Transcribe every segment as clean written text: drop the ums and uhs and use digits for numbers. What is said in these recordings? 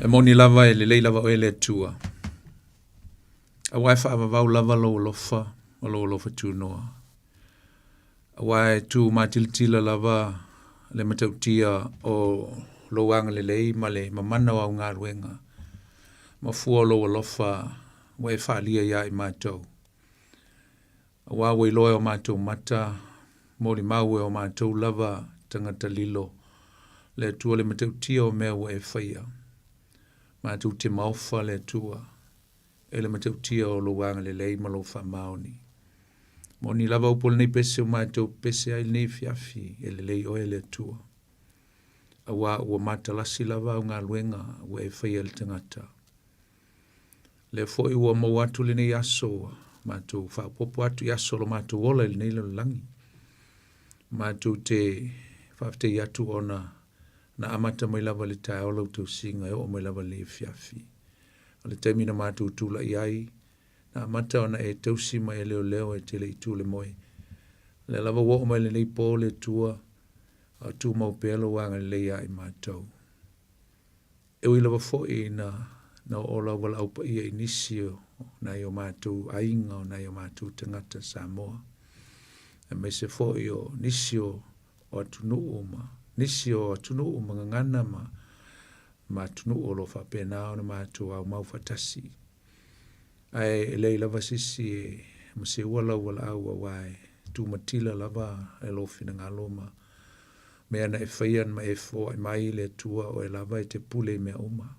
E moni lava e lelei lava oe le Atua. Aua e faavavau lava lou alofa ma lou alofa tunoa. Aua e tu matilatila lava le matautia o lou agalelei ma le mamana o au galuega, ma fua o lou alofa ua e faaalia ia i matou. Aua ua iloa e o matou mata, molimau e o matou lava tagata lilo, le Atua le matautia o mea ua e faia. Matou te maofa le Atua e le matautia o lou agalelei ma lou faamaoni. Moni lava upu o lenei pese ua matou pese ai lenei afiafi, e lelei oe le Atua. Aua ua matalasi lava au galuega ua e faia i le tagata. Lea foi ua maua atu lenei aso ua matou faaopoopo atu i aso o lo matou ola i lenei lalolagi. Matou te faafetai atu ona na amata mai lava i le taeao lau tausiga e oo mai lava i lenei afiafi. O le taimi na matou tulai ai, na amata ona e tausi ma e leoleo e te le i tu i le moe. O lea lava ua oo mai lenei po le Atua, a o tumau pea lou agalelei ia i matou. E ui lava foi ina na oo lau valaau paia i nisi o nai o matou aiga, o nai o matou tagata Samoa, aemaise foi o nisi o atunuu ma nisi o atunuu ma gagana ma ma atunuu o lo o faapena ona matou aumau faatasi. Ae e leai lava se isi e maseua lau valaau aua e tumatila lava e lou finagalo ma mea na e faia ma e foai mai le Atua o oe lava e te pule i mea uma.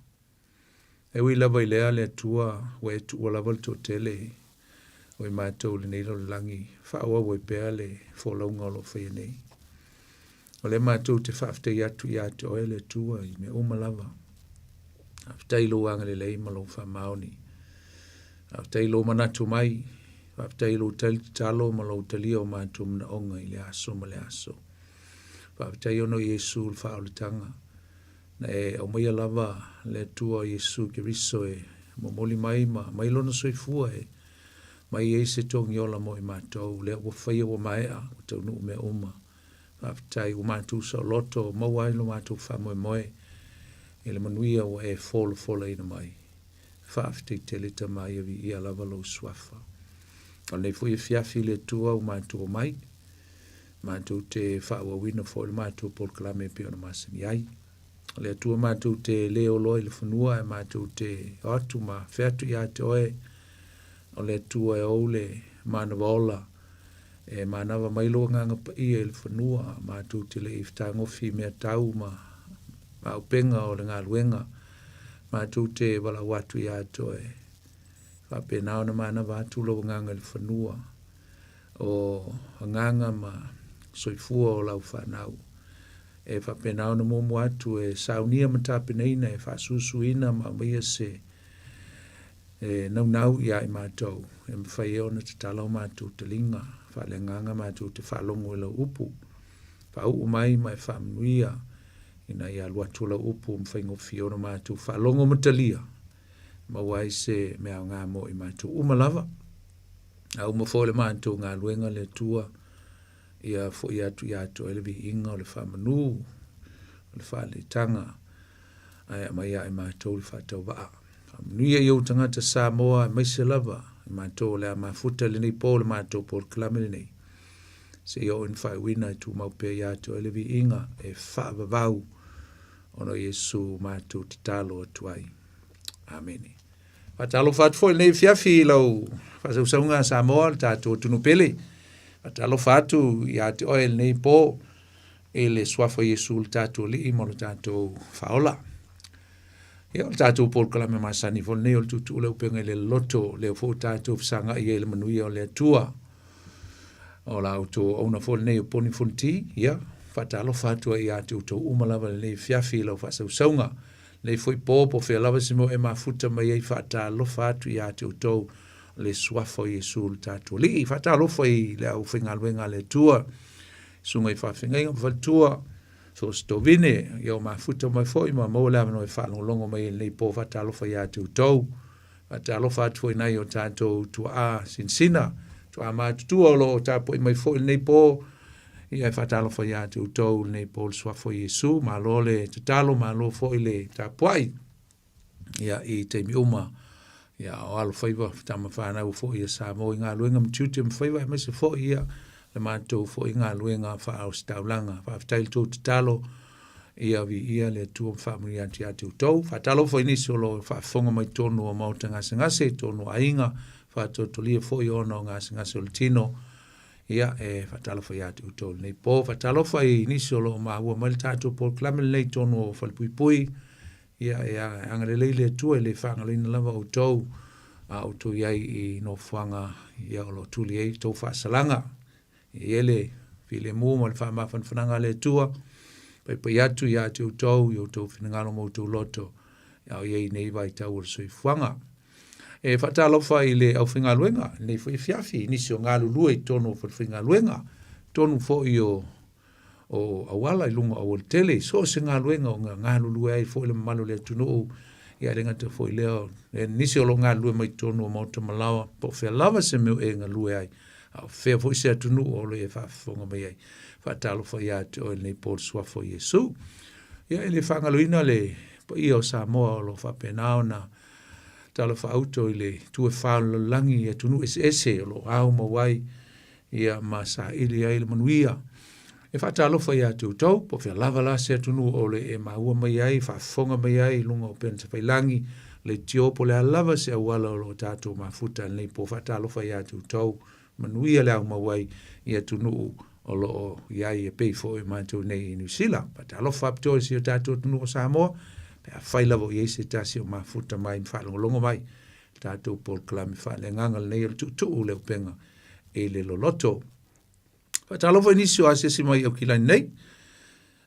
E ui lava i lea le Atua ua e tuua lava le toatele o i matou i lenei lalolagi, faaauau ai pea le folauga o lo o faia nei. O lea matou te faafetai atu ia te oe le Atua i mea uma lava. Faafetai i lou agalelei ma lou faamaoni. Faafetai i lou manatu mai. Faafetai i lou tali tatalo ma lou talia o matou manaoga i le aso ma le aso. Faafetai ona o Iesu le faaolataga. Na e aumaia lava le Atua Iesu Keriso e momoli mai ma mai lona soifua e mai ai se togiola mo i matou. Lea ua faia ua maea, ua taunuu mea uma. Faafetai ua matou saoloto maua ai lo matou faamoemoe i le manuia ua e folafolaina mai. Faafetai tele Tama ia viia lava lou suafa. O lenei foi afiafi i le Atua ua matou omai, matou te faaauauina foi le matou polokalame e pei ona masani ai. O le Atua matou te le oloa i le fanua ae matou te o atu ma afe atu ia te oe. O le Atua e ou le manava ola e manava mai lou agaga paia i le fanua, matou te le i fetagofi i mea tau ma auupega o le galuega, matou te valaau atu ia te oe. Faapena ona manava atu lou agaga i le fanua o agaga ma soifua o lau fanau. E faapena ona muamua atu e saunia ma tapenaina e faasusuina ma aumaia se e naunau ia i matou, e mafai ai ona tatala o matou taliga faaleagaga matou te faalogo i lau upu. Faauu mai ma e faamanuia ina ia alu atu lau upu ma faigofie ona matou faalogo ma talia, maua ai se mea aoga mo i matou uma lava. A uma foi le matou galuega le Atua, ia foi atu ia te oe le viiga o le faamanu, o le faaletaga, ae aumai ia i matou le faatauvaa. Faamanuia i ou tagata Samoa aemaise lava i matou o le a mafuta i lenei po le matou polokalame lenei. Seia oo ina faaiuina e tumau pea ia te oe le viiga e faavavau ona o Iesu matou tatalo atu ai. Amene. Faatalofa atu foi lenei afiafi i lau faasausauga Samoa, le tatou atunuu pele. Faatalofa atu ia te oe lenei po i le suafa o Iesu le tatou Alii ma lo tatou Faaola. Ia, o le tatou polokalame masani foi lenei o le tuutuu le upega i le loto, lea foi tatou fesagai ai i le manuia o le Atua. O la outou auauna foi lenei o Poni Fonoti, ia, faatalofa atu ai ia te outou uma lava lenei afiafi i lau faasausauga. Lenei foi po, po fea lava se mea o e mafuta mai ai, faatalofa atu ia te outou le suafa o Iesu le tatou Alii. Faatalofa i le aufaigaluega a le Atua, susuga i faafeagaiga ma faletua, so o se tovine, ia o mafuta mai foi ma maua le avanoa e faalogologo mai i lenei po. Faatalofa ia te outou. Faatalofa atu foi i nai o tatou tuaa sinasina, tuaa matutua o lo o tapuai mai foi i lenei po. Ia e faatalofa ia te outou i lenei po le suafa o Iesu. Malo le tatalo, malo foi le tapuai. Ia, i taimi uma, ia, o alo faiva, tama fanau foi a Samoa i galuega ma tiute ma faiva, aemaise foi ia le matou foi galuega faaositaulaga. Faafetai i le tou tatalo, ia viia le Atua ma faamanuia atu ia te outou. Faatalofa i nisi o lo o faafofoga mai totonu o maota gasegase, totonu o aiga, faatoatolia foi ona o gasegase o le tino. Ia, e faatalofa ia te outou i lenei po. Faatalofa i nisi o lo o maua mai le tatou polokalame lenei i totonu o Falepuipui. Ia, e agalelei le Atua e le faagaloina lava outou a outou i ai i nofoaga ia o lo o tuli ai tou faasalaga. Ia i ai le filemu ma le faamafanafanaga a le Atua, paipai atu ia te outou i outou finagalo ma outou loto, a o i ai i nei vaitau o le soifuaga. E faatalofa i le aufaigaluega, lenei foi afiafi, i nisi o galulue i totonu o falefaigaluega, totonu foi o o auala i luga o aualatele, i so o se galuega o galulue ai foi le mamalu o le atunuu, ia e le gata foi i lea, e nisi o lo o galulue mai totonu o maota ma laoa, po o fea lava se mea o e galue ai, a o fea foi se atunuu o lo o e faafofoga mai ai. Faatalofa ia te oe i lenei po i le suafa o Iesu. Ia e le faagaloina le paia o Samoa o lo o faapena ona talafaauto i le itu e fa o le lalolagi i atunuu eseese o lo o ao mau ai ia ma saili ai le manuia. E faatalofa ia te outou, po o fea lava la se atunuu o le e maua mai ai, faafofoga mai ai i luga o upega tafailagi, leitio po o le a lava se auala o lo o tatou mafuta i lenei po. Faatalofa ia te outou, manuia le aumau ai i atunuu o lo o i ai e pei foi o matou nei i Niu Sila. Faatalofa faapitoa i si o tatou atunuu o Samoa, pe afai lava o i ai se tasi o mafuta mai ma faalogologo mai i le tatou polokalame faaleagaga lenei o le tuutuu le upega i le loloto. Faatalofa i nisi o asiasi mai i Aukilani nei,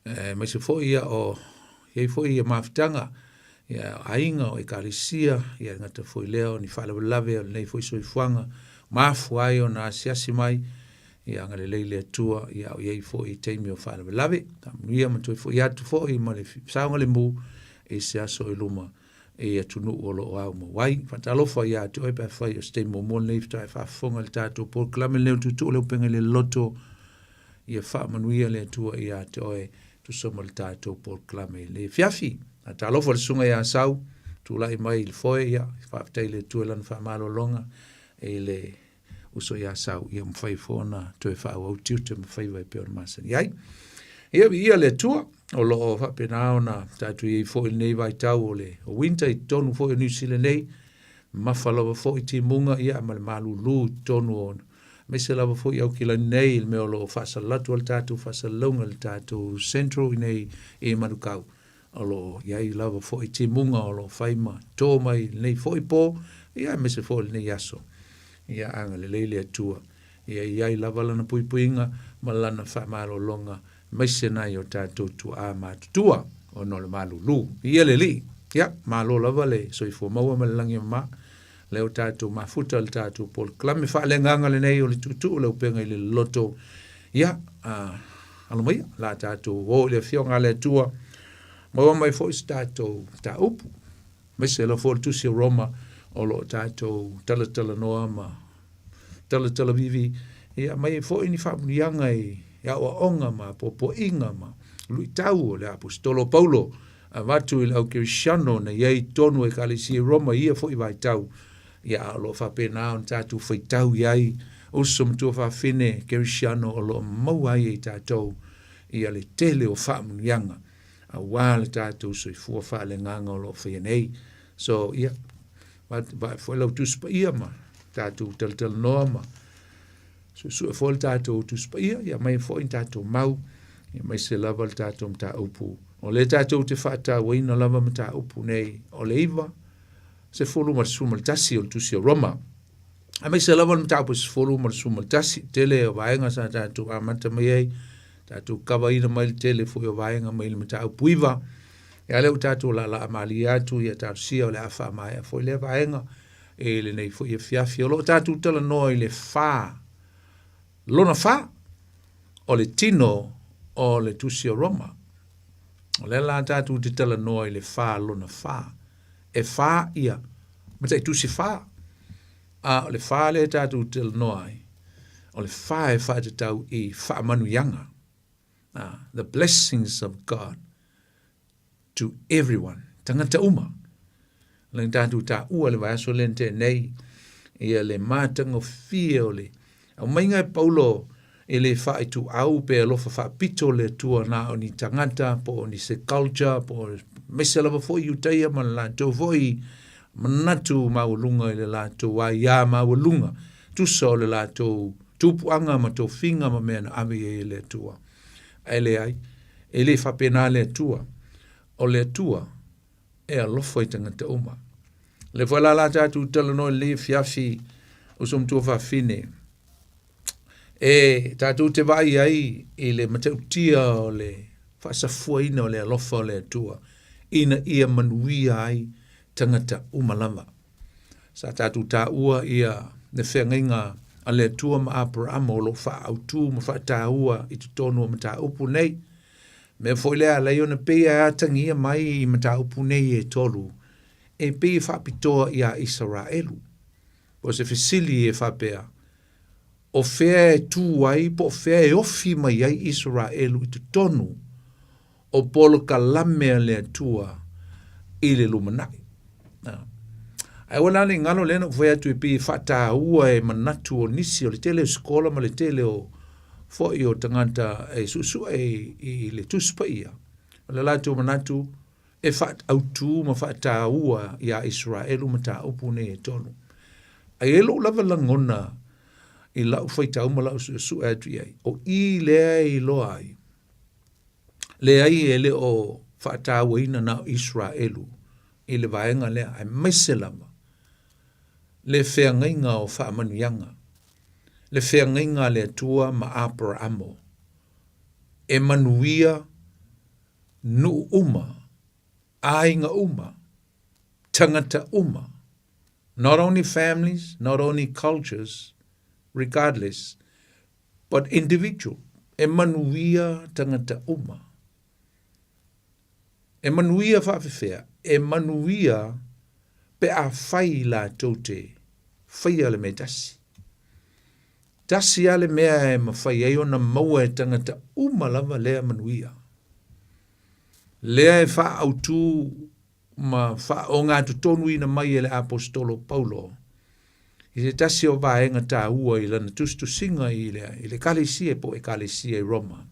aemaise foi ia o i ai foi ia mafutaga ia aiga o ekalesia, ia gata foi lea o ni faalavelave o lenei foi soifuaga, mafua ai ona asiasi mai, ia agalelei le Atua, ia o i ai foi i taimi o faalavelave. Faamanuia ma toe foi atu foi ma le saogalemu i se aso i luma i atunuu o lo o ao mau ai. Faatalofa ia te oe pe afai o se taimi muamua lenei faatoa e faafofoga i le tatou polokalame lenei o le Tuutuu le Upega i le Loto. Ia faamanuia le Atua ia te oe tusa ma le tatou polokalame i lenei afiafi. Faatalofa i le susuga ia Sau, tulai mai i le foe, ia faafetai i le Atua i lana faamalologa i le uso ia Sau, ia mafai foi ona toe faaauau tiute ma faiva e pei ona masani ai. Ia, viia le Atua, o lo o faapena ona tatou i ai foi i lenei vaitau o le winter i totonu foi o Niu Sila nei, mamafa lava foi timuga ia ma le malulu i totonu o aemaise lava foi i Aukilani nei i le mea o lo o faasalalatu ai le tatou faasalalauga i le tatou central i nei i Manukau. O lo o i ai lava foi timuga o lo o fai ma to mai i lenei foi po, ia aemaise foi o lenei aso. Ia agalelei le Atua. Ia i ai lava lana puipuiga ma lana faamalologa, aemaise nai o tatou tuaa matutua ona o le malulu. Ia le Alii. Ia, malo lava le soifua maua ma le lagi e mama. Lea ua tatou mafuta le tatou polokalame faaleagaga lenei o le tuutuu le upega i le loloto. Ia, alo maia, la tatou o i le afioga a le Atua, maua mai foi se tatou mataupu, aemaise lava foi o le tusi o Roma o lo o tatou talatalanoa ma talatalavivi, ia aumai ai foi ni faamanuiaga i aoaoga ma apoapoaiga ma luitau o le Aposetolo o Paulo avatu i le au Kerisiano na i ai i totonu o Ekalesia i Roma i ia foi vaitau, ia a o lo o faapena ona tatou faitau i ai uso ma tuafafine Kerisiano o lo o maua ai e i tatou ia le tele o faamanuiaga aua le tatou soifua faaleagaga o lo o faia nei. So, ia, vae foi lau Tusi Paia ma tatou talatalanoa ma suesue foi le tatou Tusi Paia, ia aumai foi ni tatou mau, ia aemaise lava le tatou mataupu. O lea tatou te faatauaina lava mataupu nei o le 9, 10 ma le 11 o le Tusi o Roma. Aemaise lava le mataupu 10 ma le 11, tele o vaega sa tatou amata mai ai, tatou kavaina mai le tele foi o vaega mai le mataupu 9, Ia lea ua tatou laalaa malie atu, ia talosia o le a faamaea foi lea vaega i lenei foi afiafi. O lo o tatou talanoa i le fa, lona fa, o le tino o le tusi o Roma. O lea la tatou te talanoa i le fa lona fa. E fa ia, mataitusi fa. A o le fa lea tatou te talanoa ai, o le fa e faatatau i faamanuiaga. The blessings of God to everyone, tagata uma. Le na tatou taua i le vaiaso lea na tea nei, ia le matagofie o le aumaiga e Paulo e le faaituau pe alofa faapito le Atua na o ni tagata po o ni se culture po o aemaise lava foi Iutaia ma le latou foi manatu maualuga i le latou aiā maualuga tusa o le latou tupuaga ma tofiga ma mea na ave i ai e le Atua. Ae leai, e le faapena le Atua. O le Atua e alofa i tagata uma. Le foi la la tatou talanoa i lenei afiafi uso matua fafine, e tatou te vaai ai i le matautia o le faasafuaina o le alofa o le Atua ina ia manuia ai tagata uma lava. Sa tatou taua ia le feagaiga a le Atua ma Aperama o lo o faaautu ma faataua i totonu o mataupu nei. Mea foi lea alai ona pei e atagia mai i mataupu nei e tolu, e pei e faapitoa iā Isaraelu. Po o se fesili e faapea, o fea e tu ai po o fea e ofi mai ai Isaraelu i totonu o polokalame a le Atua i le lumanai. Ae aua la ne i galo lea na ou fai atu e pei e faataua e manatu o nisi o le tele o sikola ma le tele o foi o tagata e suesue i le Tusi Paia. O le latou manatu e faaautu ma faataua iā Isaraelu mataupu nei e tolu. Ae i ai lou lava lagona i lau faitau ma lau suesue atu i ai, o i lea e iloa ai Leai e le o faatauaina na o Isaraelu i le vaega lea, aemaise lava le feagaiga o faamanuiaga, le feagaiga a le Atua ma Aperaamo, e manuia nuu uma, aiga uma, tagata uma, not only families, not only cultures, regardless, but individual, e manuia tagata uma. E manuia faafefea, e manuia pe a fai latou te faia le mea tasi. Tasi lava le mea e mafai ai ona maua e tagata uma lava lea manuia. Lea e faaautu ma faaogatotonuina mai e le Aposetolo Paulo i se tasi o vaega taua i lana tusitusiga i le, i le ekalesia po o ekalesia i Roma.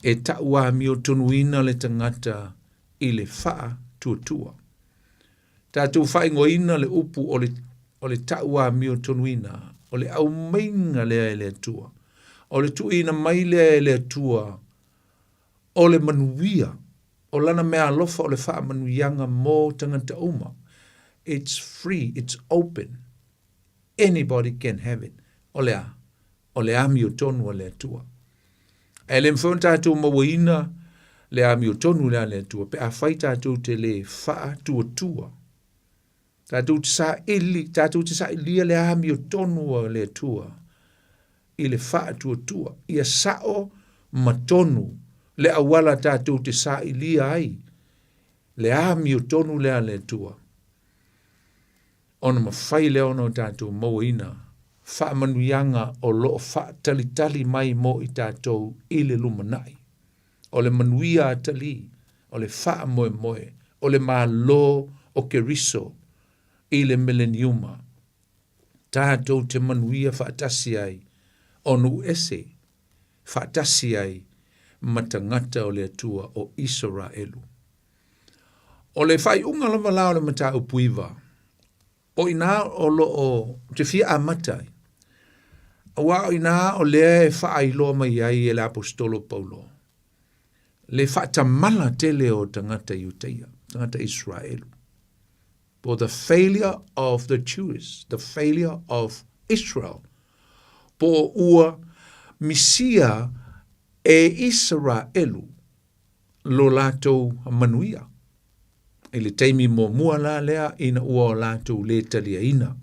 E tau amiotonuina le tagata i le faatuatua. Tatou faaigoaina le upu o le, o le tau amiotonuina, o le aumaiga lea e le Atua. O le tuuina mai lea e le Atua o le manuia O lana meaalofa o le faamanuiaga mo tagata uma. It's free, it's open. Anybody can have it. O le a? O le amiotonu a le Atua. Ae le mafai ona tatou mauaina le amiotonu lea a le Atua pe afai tatou te le faatuatua. Tatou te saili, tatou te sailia le amiotonu a le Atua i le faatuatua, ia sao ma tonu le auala tatou te sailia ai le amiotonu lea a le Atua, ona mafai lea ona o tatou mauaina faamanuiaga o lo o faatalitali mai mo i tatou i le lumanai. O le manuia atalii, o le faamoemoe, o le Malo o Keriso i le Meleniuma, tatou te manuia faatasi ai o nuu ese faatasi ai ma tagata o le Atua o Isaraelu. O le faaiuga lava la o le mataupu iva, o i inā o lo o te fia amata ai, aua o i inā o lea e faailoa mai ai e le Aposetolo Paulo le faatamala tele o tagata Iutaia, tagata Isaraelu. For the failure of the Jews, the failure of Israel. Po o ua misia e Isaraelu lo latou manuia. I le taimi muamua la lea ina ua o latou le taliaina.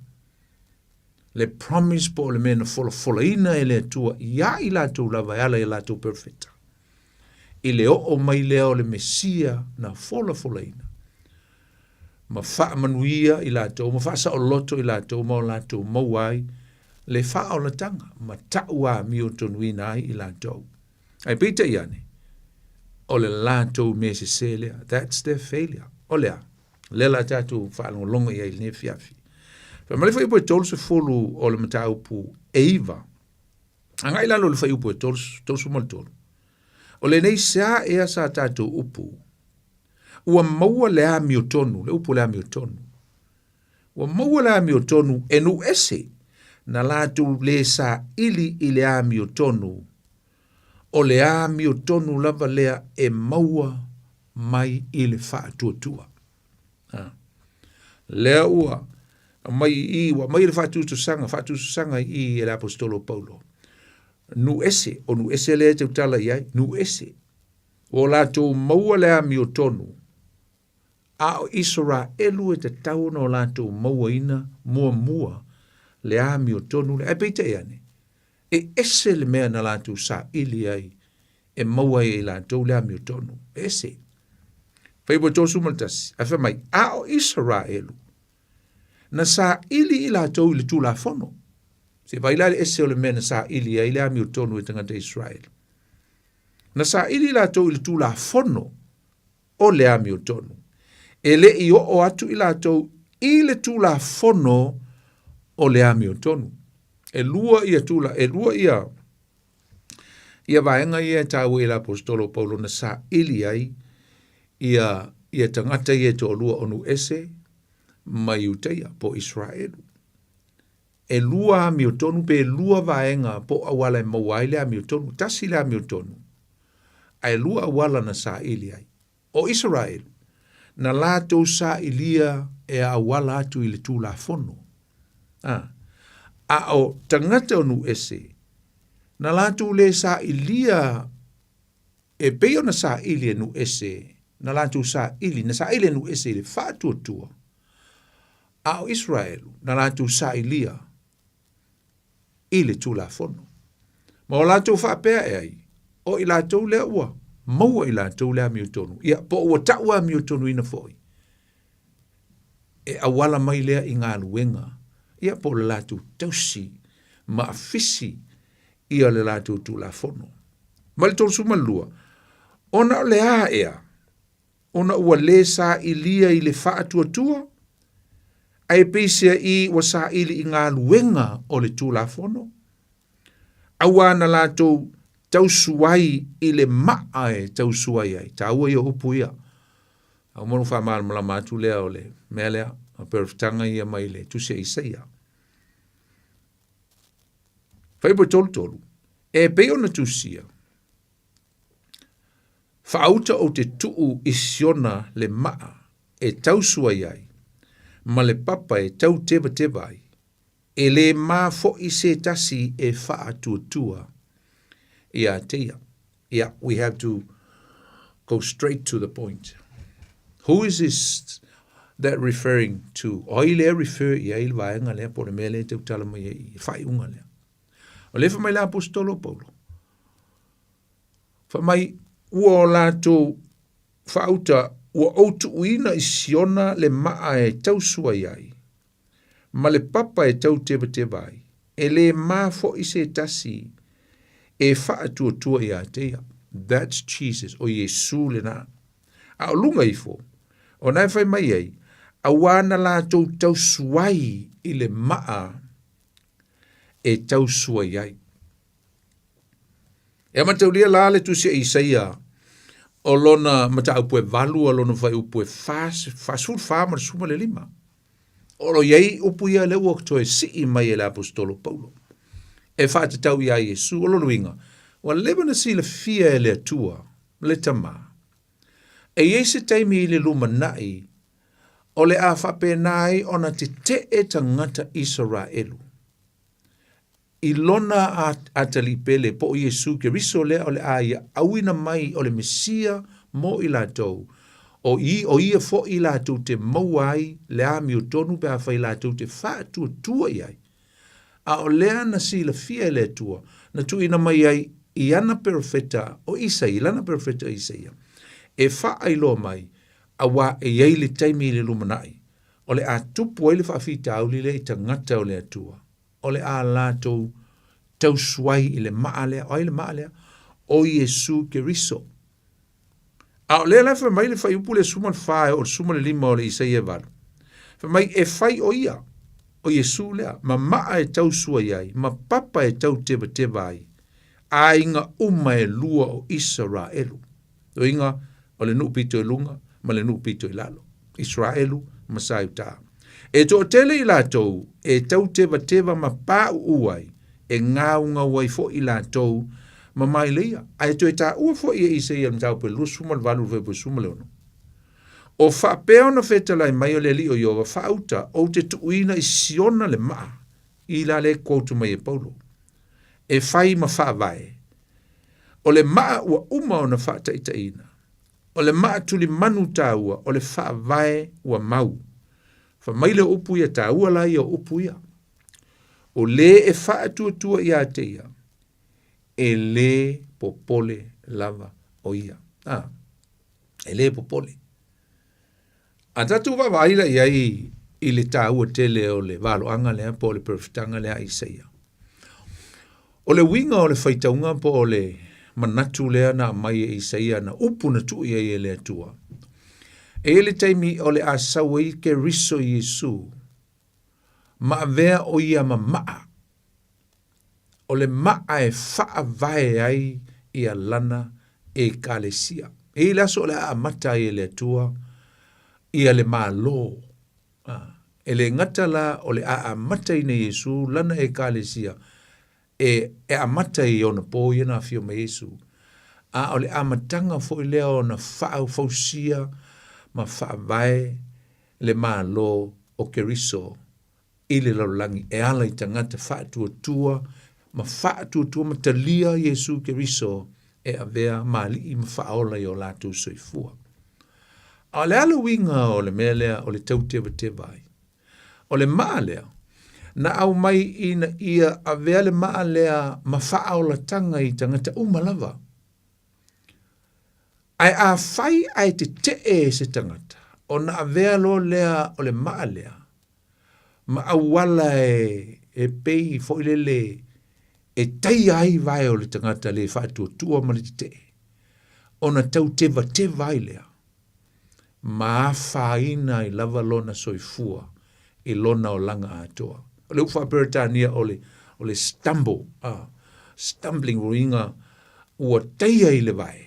Le promise po o le mea na folafolaina e le Atua iā i latou lava e ala i latou perofeta. I le oo mai lea o le Mesia na folafolaina, ma faamanuia i latou, ma faasaoloto i latou ma o latou maua ai le faaolataga ma tau amiotonuina ai i latou. Ae peitai ane, o le latou mea sese lea. That's their failure. O le a? Lea la tatou faalogologo i ai i lenei afiafi. Fai mai le fuaiupu e 30 o le mataupu e 9. Agai i lalo i le fuaiupu e 33. O lenei sea ea sa tatou upu, ua maua le amiotonu, le upu le amiotonu, ua maua le amiotonu e nuu ese na latou lē saili i le amiotonu, o le amiotonu lava lea e maua mai i le faatuatua. Ha. Lea ua aumai i i, ua aumai le faatusatusaga, faatusatusaga i i e le aposetolo o Paulo. Nuu ese, o nuu ese lea e tautala i ai, nuu ese. Ua o latou maua le amiotonu, a o Isaraelu e tatau ona o latou mauaina muamua le amiotonu lea. Ae peitai ane, e ese le mea na latou saili ai e maua ai e i latou le amiotonu. E ese. Fuaiupu 31, ae fai mai, a o Isaraelu, na saili i latou i le Tulafono. Se vaai la le ese o le mea na saili ai le amiotonu e tagata Israeli. Na saili i latou i le Tulafono o le amiotonu. E le i oo atu i latou i le Tulafono o le amiotonu. E lua ia tula, e lua ia ia vaega ia e taua i le aposetolo o Paulo na saili ai ia ia tagata ia e toalua o nuu ese ma Iutaia po o Israelu. E lua amiotonu pe lua vaega po o auala e maua ai le amiotonu, tasi le amiotonu, ae lua auala na saili ai. O Isaraelu, na latou sailia e auala atu i le Tulafono. A, a o tagata o nuu ese, na latou lē sailia e pei ona saili e nuu ese, na latou saili, na saili e nuu ese i le faatuatua, a o Isaraelu, na latou sailia i le Tulafono. Ma o latou faapea e ai, o i latou lea ua maua i latou le amiotonu, ia, po ua tau amiotonuina foi, e auala mai lea i galuega, ia, po o le latou tausi ma afisi ia le latou Tulafono. Ma le 32, ona o le a ea, ona ua lē sailia i le faatuatua, ae peiseai ua saili i galuega o le Tulafono, auā na latou tausuai i le maa e tausuai ai. Taua ia o upu ia. A uma ona ou faamalamalama atu lea o le mea lea, o perofetaga ia mai le Tusi a Isaia. Fuaiupu e 33, e pei ona tusia, Faauta ou te tuu i Siona le maa e tausuai ai, ma le papa e tautevateva ai, e lē ma foʻi se tasi e faatuatua iā te ia. Yeah, we have to go straight to the point. Who is this that referring to? O ai lea refer i ai le vaega lea po o le mea lea e tautala mai ai i le faaiuga lea? O lea fai mai le aposetolo o Paulo, fai mai ua o latou faauta ua ou tuuina i Siona le maa e tausuai ai, ma le papa e tautevateva ai, e lē ma foʻi se tasi e faatuatua iā te ia. That's Jesus, o Iesu lenā. A o luga ifo, o na e fai mai ai, auā na latou tausuai i le maa e tausuai ai. E mataulia la le tusi a Isaia o lona mataupu e valu a lona fuaiupu e 44 ma le 15. O lo o i ai upu ia lea ua toe sii mai e le aposetolo Paulo e faatatau iā Iesu. O lona uiga, ua leva ona silafia e le Atua le Tama, e i ai se taimi i le lumanai o le a faapena ai ona tetee tagata Isaraelu i lona atalii pele po o Iesu Keriso lea o le a ia auina mai o le Mesia mo i latou, o i, o ia foʻi latou te maua ai le amiotonu pe afai latou te faatuatua i ai. A o lea na silafia e le Atua, na tuuina mai ai i ana perofeta o Isaia, i lana perofeta o Isaia, e faailoa mai, auā e i ai le taimi i le lumanai, o le a tupu ai le faafitauli lea i tagata o le Atua. O le a latou tausuai i le maa lea. O ai le maa lea? O Iesu Keriso. A o lea la e fai mai le fuaiupu lea 14 e oo i le 15 o le Isaia 8, fai mai e fai o ia, o Iesu lea, ma maa e tausuai ai, ma papa e tautevateva ai, aiga uma e lua o Isaraelu. Uiga o le nuu pito i luga ma le nuu pito i lalo, Israelu ma Saiuta. E toatele i latou e tautevateva ma pauu ai, e gaugau ai foi i latou ma maileia. Ae toe taua foi e Isaia i le mataupu e 28 i le fuaiupu 16. O faapea ona fetalai mai o le Alii o Ieova, faauta, ou te tuuina i Siona le maa, i la le quote mai e Paulo, e fai ma faavae. O le maa ua uma ona faataitaiina. O le maa tulimanu taua, o le faavae ua mau. Fai mai le upu ia taua la ia o upu ia. O le e faatuatua ia te ia, e lē popole lava o ia. A, e lē popole. A tatou vaavaai la i ai i le taua tele o le valoaga lea po o le perofetaga lea a Isaia. O le uiga o le faitauga po o le manatu lea na aumai e Isaia na upu na tuu i ai e le Atua. E i ai le taimi o le a sau ai Keriso Iesu ma avea o ia ma maa. O le maa e faavae ai ia lana ekalesia. E i ai le aso o le a amata ai e le Atua ia le Malo. E le gata la o le a amataina e Iesu lana ekalesia e, e amata i ona po ia na afio mai Iesu. A o le amataga foi lea ona faaufausia ma faavae le Malo o Keriso i le lalolagi e ala i tagata faatuatua ma faatuatua ma talia Iesu Keriso e avea ma alii ma faaola i o latou soifua. A o le a le uiga o le mea lea o le tautevateva ai? O le maa lea, na aumai ina ia avea le maa lea ma faaolataga i tagata uma lava. Ae afai ae tetee se tagata, ona avea loa lea o le maa lea ma auala e, e pei foi lele e taia ai vae o le tagata le faatuatua ma le tetee, ona tautevateva ai lea ma afaina ai lava lona soifua i lona olaga atoa. O le upu faa-Peretania o le, o le stumble, stumbling uiga ua taia i le vae,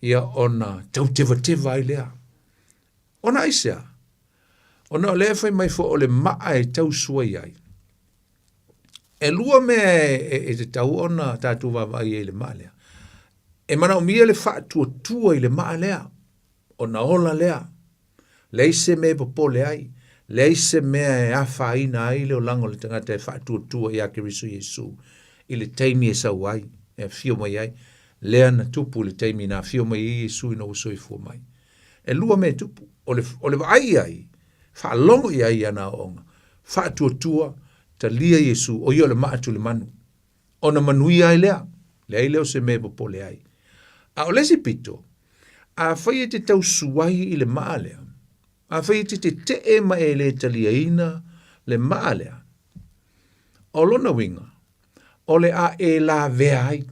ia ona tautevateva ai lea. Ona aisea? Ona o lea e fai mai foi o le maa e tausuai ai. E lua mea e, e, e tatau ona tatou vaavaai ai i le maa lea. E manaomia le faatuatua i le maa lea, ona ola lea. Leai se mea e popole ai, leai se mea e afaina ai le olaga o le tagata e faatuatua iā Keriso Iesu i le taimi e sau ai, e afio mai ai, lea na tupu i le taimi na afio mai ai Iesu ina ua soifua mai. E lua mea e tupu, o le, o le vaai i ai, faalogo i ai i ana aoaoga, faatuatua, talia Iesu, o ia o le maa tulimanu. Ona manuia ai lea, leai lea o se mea e popole ai. A o le isi pito, afai e te tausuai i le maa lea, afai e te tetee ma e le taliaina le maa lea, o lona uiga, o le a e lavea ai.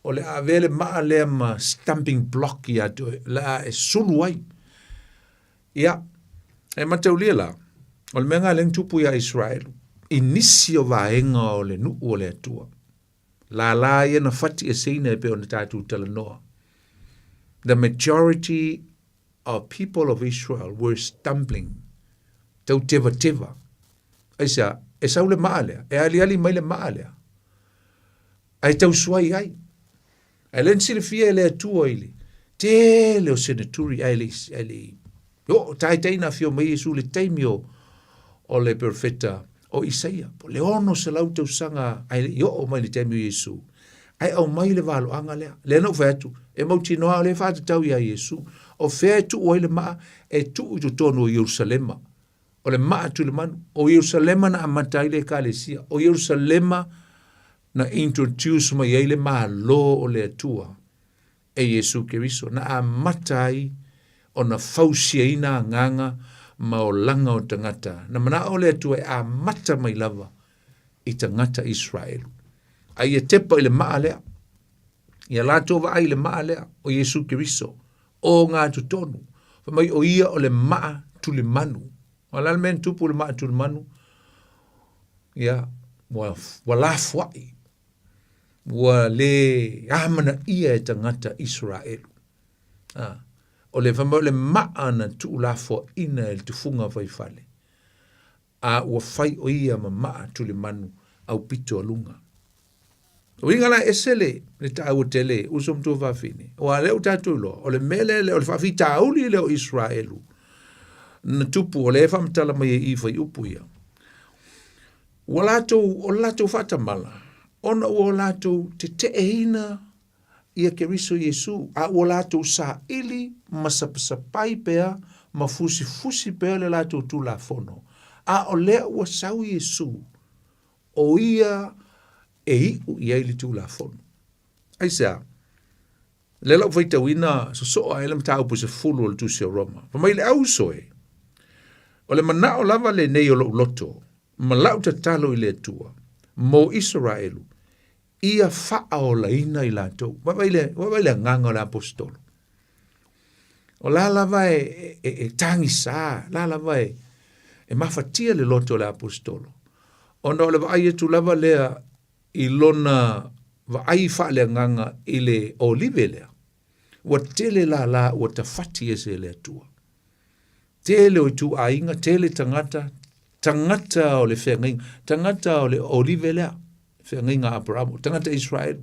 O le a avea le maa lea ma stumbling block ia te oe, le a e sulu ai. Ia, e mataulia la, o le mea lena lea na tupu iā Israelu, i nisi o vaega o le nuu o le Atua. Lala ia na fati eseina e pei ona tatou talanoa. The majority of people of Israel were stumbling. Tautevateva. Aisea, e sau le maa lea, e aliali mai le maa lea. Ae tausuai ai. Ae lea na silafia e le Atua i le tele o seneturi ae le ae le oo taitai na afio mai Iesu i le taimi o o le perofeta o Isaia. Po le 600 tausaga ae le i oo mai le taimi o Iesu. Ae aumai le valoaga lea. Lea na ou fai atu, e mautinoa o lea e faatatau ia Iesu. O fea e tuu ai le maa? E tuu i totonu o Ierusalema. O le maa tulimanu. O Ierusalema na amata ai le ekalesia. O Ierusalema na introduce mai ai le Malo o le Atua e Iesu Keriso. Na amata ai ona fausiaina agaga ma olaga o tagata. Na manao le Atua e amata mai lava i tagata Israelu. A ia tepa i le maa lea. Ia latou vaai i le maa lea o Iesu Keriso, ogatotonu. Fai mai o ia o le maa tulimanu. O le a le mea na tupu i le maa tulimanu? Ia, ua, ua lafoai, ua le amanaia e tagata Isaraelu. Ah, o le fai mai o le maa na tuulafoaina e le tufuga faifale, a ua fai o ia ma maa tulimanu aupito a luga. O uiga la ese le, le taua tele uso ma tuafafine. Aua lea ua tatou iloa, o le mea lea, o le faafitauli lea o Israelu na tupu, o lea e faamatala mai e i fuaiupu ia. Ua latou, o le latou faatamala, ona ua latou teteeina ia Keriso Iesu, a ua latou saili ma sapasapai pea ma fusifusi pea le latou Tulafono, a o lea ua sau Iesu, o ia e iu i ai le Tulafono. Aisea? Lea la ua faitauina sosoo ae le mataupu 10 o le Tusi o Roma. Fai mai le auso e, o le manao lava lenei o lou loto, ma lau tatalo i le Atua, mo Isaraelu, ia faaolaina i latou. Vaavaai le, vaavaai le agaga o le aposetolo. O la lava e, e, e tagisa, la lava e, e mafatia le loto o le aposetolo. Ona o le vaai atu lava lea i lona vaai faaleagaga i le olive lea. Ua tele lala ua tafati ese e le Atua. Tele o ituaiga, tele tagata, tagata o le feagaiga, tagata o le olive lea, feagaiga a Aperamo, tagata Israel.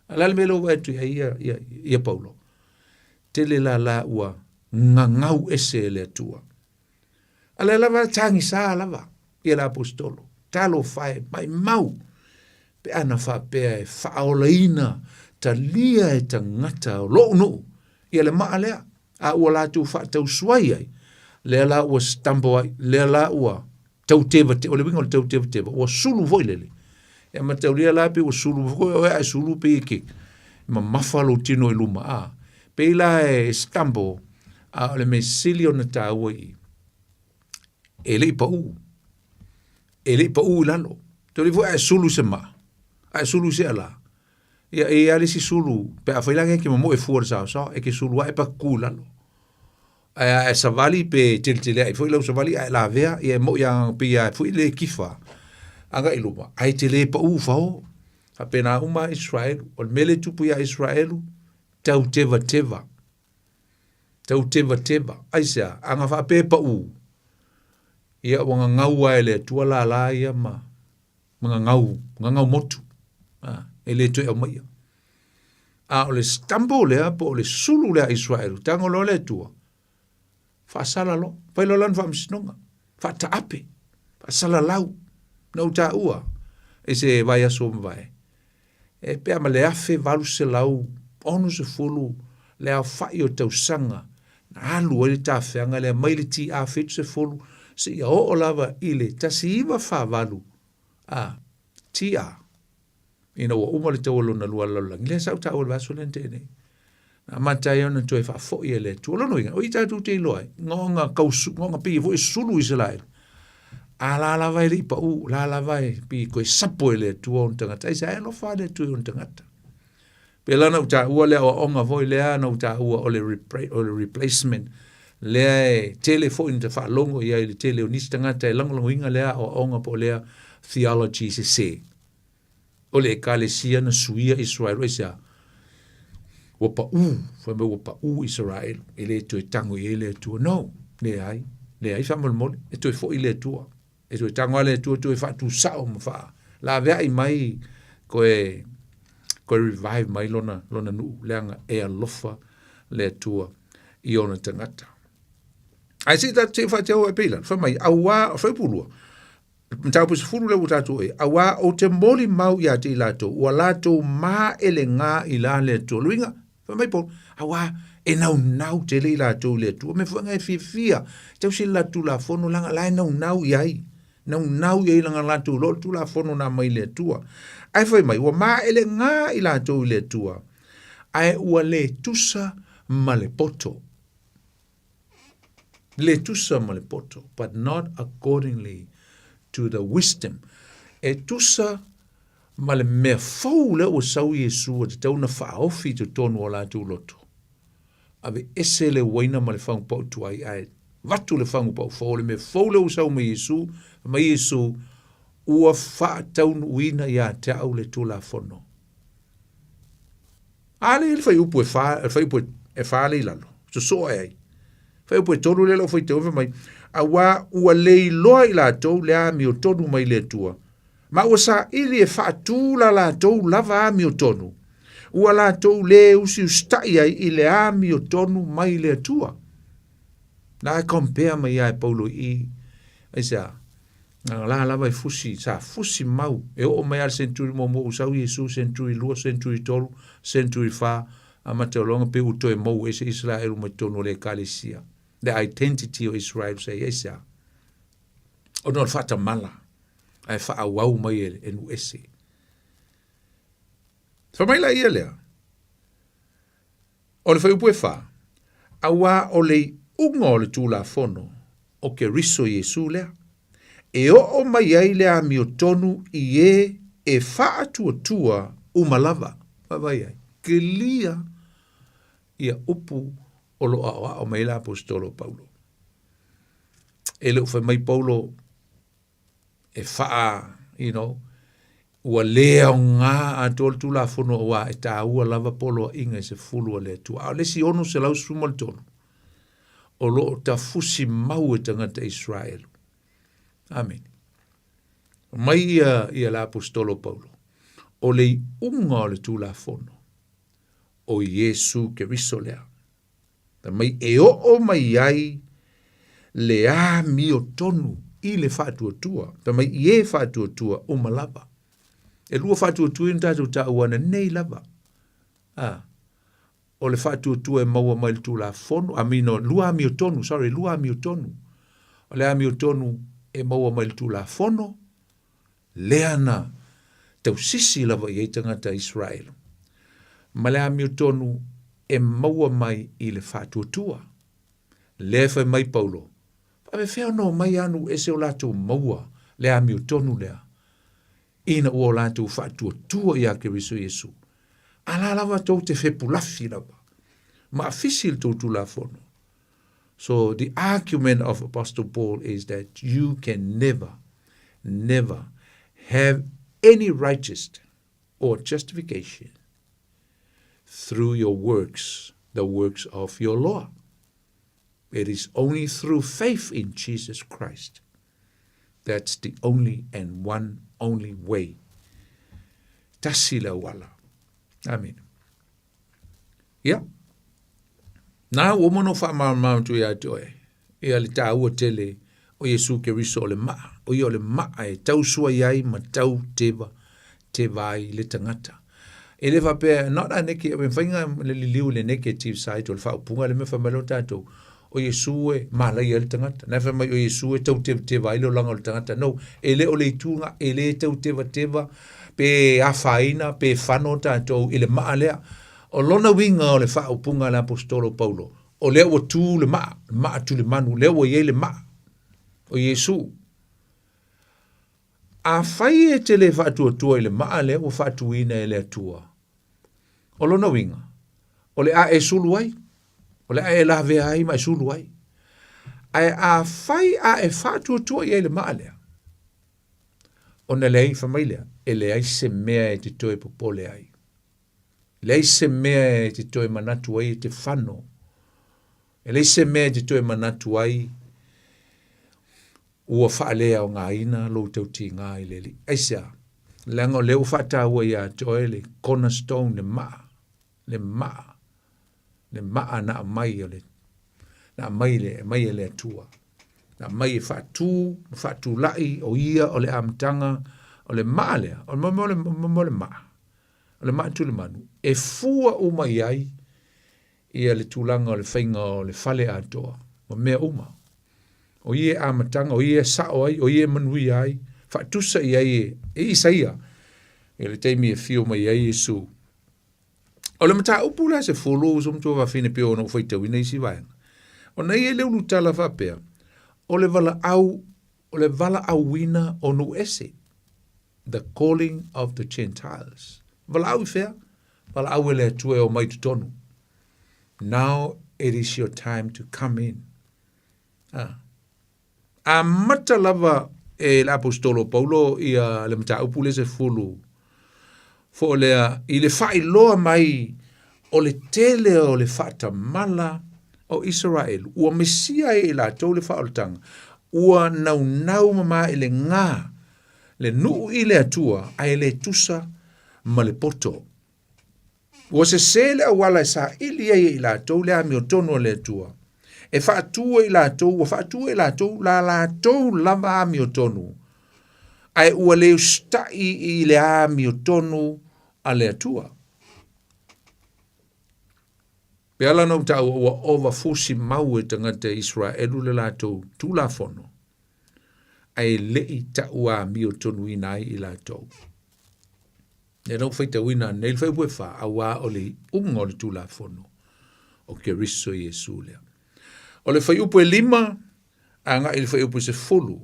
A le a le mea lea ua vaai atu i ai ia, ia, ia Paulo? Tele lala ua gagau ese e le Atua. A lea lava tagisa lava ia le aposetolo. Talofa e, maimau, pe ana faapea e faaolaina talia e tagata o lou nuu ia le maa lea, a ua latou faatausuai ai, lea la ua stumble ai, lea la ua tautevateva, o le uiga o le tautevateva, ua sulu foi lele. E mataulia la pe ua sulu foi oe a e sulu pei e ke mamafa lou tino i luma, a. Pei la e stumble, a o le mea sili ona taua i i, e le i pau, e le i pau i lalo. Toli foi a e sulu i se maa, a e sulu i se ala, ia e i ai le isi sulu, pe afai la e ke momoe fua le saosaoa, e ke sulu ae pa kuku i lalo. Ae a e savali pe teleteleaʻi foi lau savali ae lavea, ia e moʻi a pei a foi le kifa agai i luma, ae te le paʻū fao. Faapena uma a Israelu. O le mea lea e tupu iā Israelu, tautevateva. Tautevateva. Aisea? A na faapea e paʻū, ia ua gagau lava e le Atua lala ia ma ma gagau, gagau motu, a, e le toe aumaia. A o le stumble lea po o le sulu lea a Israelu, tago loa le Atua, faasala loa, fai loa lana faamasinoga, faataape, faasalalau. Na ou taua i se vaiaso ua mavae, e pea ma le 1860 le aofai o tausaga na alu ai le tafeaga lea mai le TA 70 seia oo lava i le 1948 a TA ina ua uma le taua lona lua lalolagi. Lea sa ou taua i le vaiaso lea na tea nei. Na amata ai ona toe faafoi e le Atua. O lona uiga, o i tatou te iloa ai, ngaoga kau, ngaoga pei foi e sulu Isaraelu. A la lava e le i paʻū, la lava e pei e toe sapo e le Atua ona tagata. Aisea, e alofa le Atua i ona tagata. Pēlā na ou taua le aoaoga foi lea na ou taua o le, o le replacement lea e tele foi na faalogo i ai le tele o nisi tagata e lagolagoina lea aoaoga po o lea theology sesē. O le ekalesia na suia Israel, aisea? Ua paʻū, fai mai ua paʻū Israel, e le toe tago i ai le Atua. No, leai, leai faamolemole, e toe foi le Atua. E toe tago lava le Atua toe faatusao ma faalaveai mai koe koe revive mai lona lona nuu leaga e alofa le Atua i ona tagata. Ae se i tatou se i faateo e pei lalo, fai mai, auā, fuaiupu 2, mataupu 10 lea ua tatou ai, auā ou te molimau ia te i latou, ua latou maelegā i la le Atua. Luiga, Fai mai Paulo, auā, e naunau tele i latou i le Atua. Mea foi e fiafia, tausi le latou Tulafono, leaga la e naunau i ai. Naunau i ai leaga latou iloa le Tulafono na aumai le Atua. Ae fai mai, ua maelega i latou i le Atua, ae ua le tusa ma le poto. Le tusa ma le poto, but not accordingly to the wisdom. E tusa Ma le mea fou lea ua sau Iesu ua tatau ona faaofi i totonu o latou loto. Aveese le uaina ma le fagu pau tuai ae avatu le fagu pau fou. O le mea fou lea ua sau mai Iesu, fai mai Iesu, ua faataunuuina ia te au le Tulafono. A lea le fuaiupu e fa, le fuaiupu e fa lea i lalo, sosoo ae ai. Fuaiupu e tolu lea lau faitau fai mai, auā ua le iloa i latou le amiotonu mai le Atua, ma ua saili e faatu la latou lava amiotonu, ua latou le usiusitai ai i le amiotonu mai le Atua. Na e compare mai ia e Paulo i i, aisea, Na la lava e fusi, sa fusi mau, e oo mai a le century muamua ua sau Iesu, century lua, century tolu, century fa, amata loa ona pei ua toe mou ese Israelu mai totonu o le ekalesia. Le identity o Israel sa i ai aisea? Ona o le faatamala, ae faaauau mai e, e nuu ese. Fai mai la ia lea, O le fuaiupu e fa, auā o le iuga o le Tulafono o Keriso Iesu lea, e oo mai ai le amiotonu i e e faatuatua uma lava. Vaavaai ai, kelia ia upu o lo o aoao mai ai le Aposetolo o Paulo. E le o fai mai Paulo e faa, you know, ua le aoga atoa le Tulafono auā e tāua lava poloaiga e sefulu a le Atua. A o le isi 613, o lo o tafusi mau e tagata Israelu. Amene. Mai ia, ia le Aposetolo Paulo, o le iuga o le Tulafono, o Iesu Keriso lea. Fai mai e oo mai ai le amiotonu i le faatuatua. Fai mai i e faatuatua uma lava. E lua faatuatua ia na tatou taua nei lava. A, o le faatuatua e maua mai le Tulafono, amino, lua amiotonu, sorry, lua amiotonu. O le amiotonu e maua mai le Tulafono, lea na tausisi lava i ai tagata Israel, ma le amiotonu e maua mai i le faatuatua. Lea e fai mai Paulo, faapefea ona omai a nuu ese o latou maua le amiotonu lea, ina ua o latou faatuatua iā Keriso Iesu. A la lava tou te fepulafi lava, ma afisi le tou Tulafono. So the argument of Apostle Paul is that you can never, never have any righteous or justification through your works, the works of your law. It is only through faith in Jesus Christ. That's the only and one only way. Tasi le auala. Amen. Ia. Na ua uma ona ou faamalamalama atu ia te oe, ia le taua tele o Iesu Keriso o le maa, o ia o le maa e tausuai ai ma tau teva, teva ai le tagata. E le faapea, not a neke, e mafai ona le liliu i le negative side o le faaupuga le mea fai mai loa tatou, o Iesu e malaia ai le tagata. Na fai mai o Iesu e tau tevateva ai le olaga o le tagata. No, e le o le itu lena, e le tau tevateva pe afaina pe fano tatou i le maa lea. O lona uiga o le faaupuga a le Aposetolo Paulo, o lea ua tu le maa, le maa tulimanu, lea ua i ai le maa, o Iesu. Afai e te le faatuatua i le maa lea ua faatuina e le Atua, o lona uiga, o le a e sulu ai, o le a e lavea ai ma e sulu ai. Ae afai a e faatuatua i ai le maa lea, ona leai, fai mai lea, e leai se mea e te toe popole ai. Leai se mea e te toe manatu ai e te fano. E leai se mea e te toe manatu ai ua faaleaogaina lou tautiga i le Alii. Aisea? Leaga o lea ua faataua ia te oe le cornerstone, le maa, le maa, le maa na aumai o le, na aumai le, aumai e le Atua. Na aumai e faatu, ma faatulai, o ia o le amataga o le maa lea, o le mea o le, mea o le maa, o le maa tulimanu, e fua uma i ai ia le tulaga o le faiga o le fale atoa ma mea uma. O ia e amataga, o ia e sao ai, o ia e manuia ai, faatusa i ai e, e Isaia i le taimi e fio mai ai Iesu. O le mataupu la sefulu uso matua fafine pei ona ou faitauina isi vaega. Ona i ai le ulutala faapea, o le valaau, o le valaauina o nuu ese. The calling of the Gentiles. Valaau i fea? Valaau e le Atua e omai i totonu. Now it is your time to come in. Ah. Amata lava e le Aposetolo o Paulo ia le mataupu lea 10 fo lea i le faailoa mai o le tele o le faatamala o Isaraelu ua misia ai e i latou le faaolataga ua naunau ma maelega le nuu i le Atua ae le tusa ma le poto. Ua sesē le auala e saili ai e i latou le amiotonu a le Atua. E faatu e i latou, ua faatu e i latou la latou lava amiotonu, ae ua le usitai i le amiotonu a le Atua. Pe ala ona ou taua ua ova fusi mau e tagata Iseraelu le latou Tulafono, ae le i tauamiotonuina ai i latou. Lea na ou faitauina nei le fuaiupu e fa, auā o le iuga o le Tulafono o Keriso Iesu lea. O le fuaiupu e lima, agai i le fuaiupu e 10.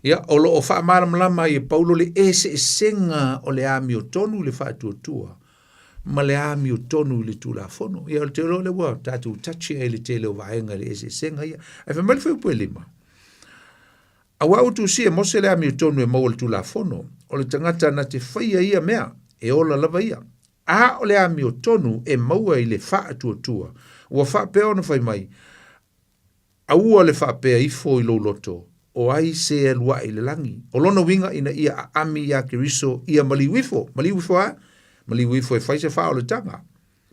Ia, o lo o faamalamalama ai e Paulo le eseesega o le amiotonu i le faatuatua ma le amiotonu i le Tulafono. Ia, o le tele o lea ua tatou touch ai le tele o vaega i le eseesega ia. Ae fai mai le fuaiupu e lima, Auā ua tusia e Mose le amiotonu e maua i le Tulafono, o le tagata na te faia ia mea, e ola lava ia. A o le amiotonu e maua i le faatuatua, ua faapea ona fai mai, Aua le faapea ifo i lou loto, o ai se e alu ae i le lagi? O lona uiga ina ia aami iā Keriso ia maliu ifo. Maliu ifo a? Maliu ifo e fai se faaolataga.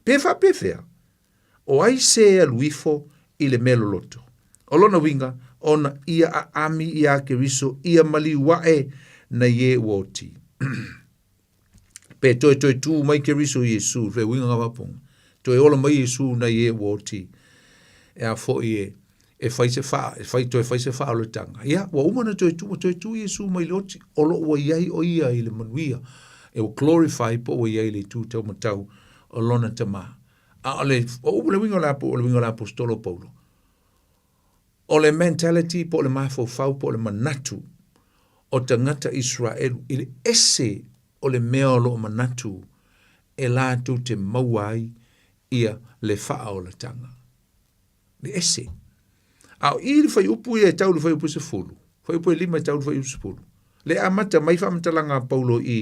Pe faapefea? O ai se e alu ifo i le mea loloto? O lona uiga, ona ia aami iā Keriso ia maliu ae nai e ua oti. Pe toe toe tū mai Keriso Iesu, le uiga nga fapoga, toe ola mai Iesu nai e ua oti, e a foi e, e fai se wha, e fai, toe fai se whaoletanga. Ia, ua uma na toe tū, ua toe tū Iesu mai le oti, o lo ua iai o ia i le manuia, e ua glorify po ua iai le tū tau matau o lona tamā. A o le, o upu le uiga o le apo, o le uiga o le aposetolo o Paulo. O le mentality po o le mafaufau po o le manatu o tagata Iseraelu i le ese o le mea o lo o manatu e latou te maua ai ia le faaolataga. Le ese. A o i le fuaiupu ia e tau i le fuaiupu 10, fuaiupu e lima e tau i le fuaiupu 10, le amata mai faamatalaga a Paulo i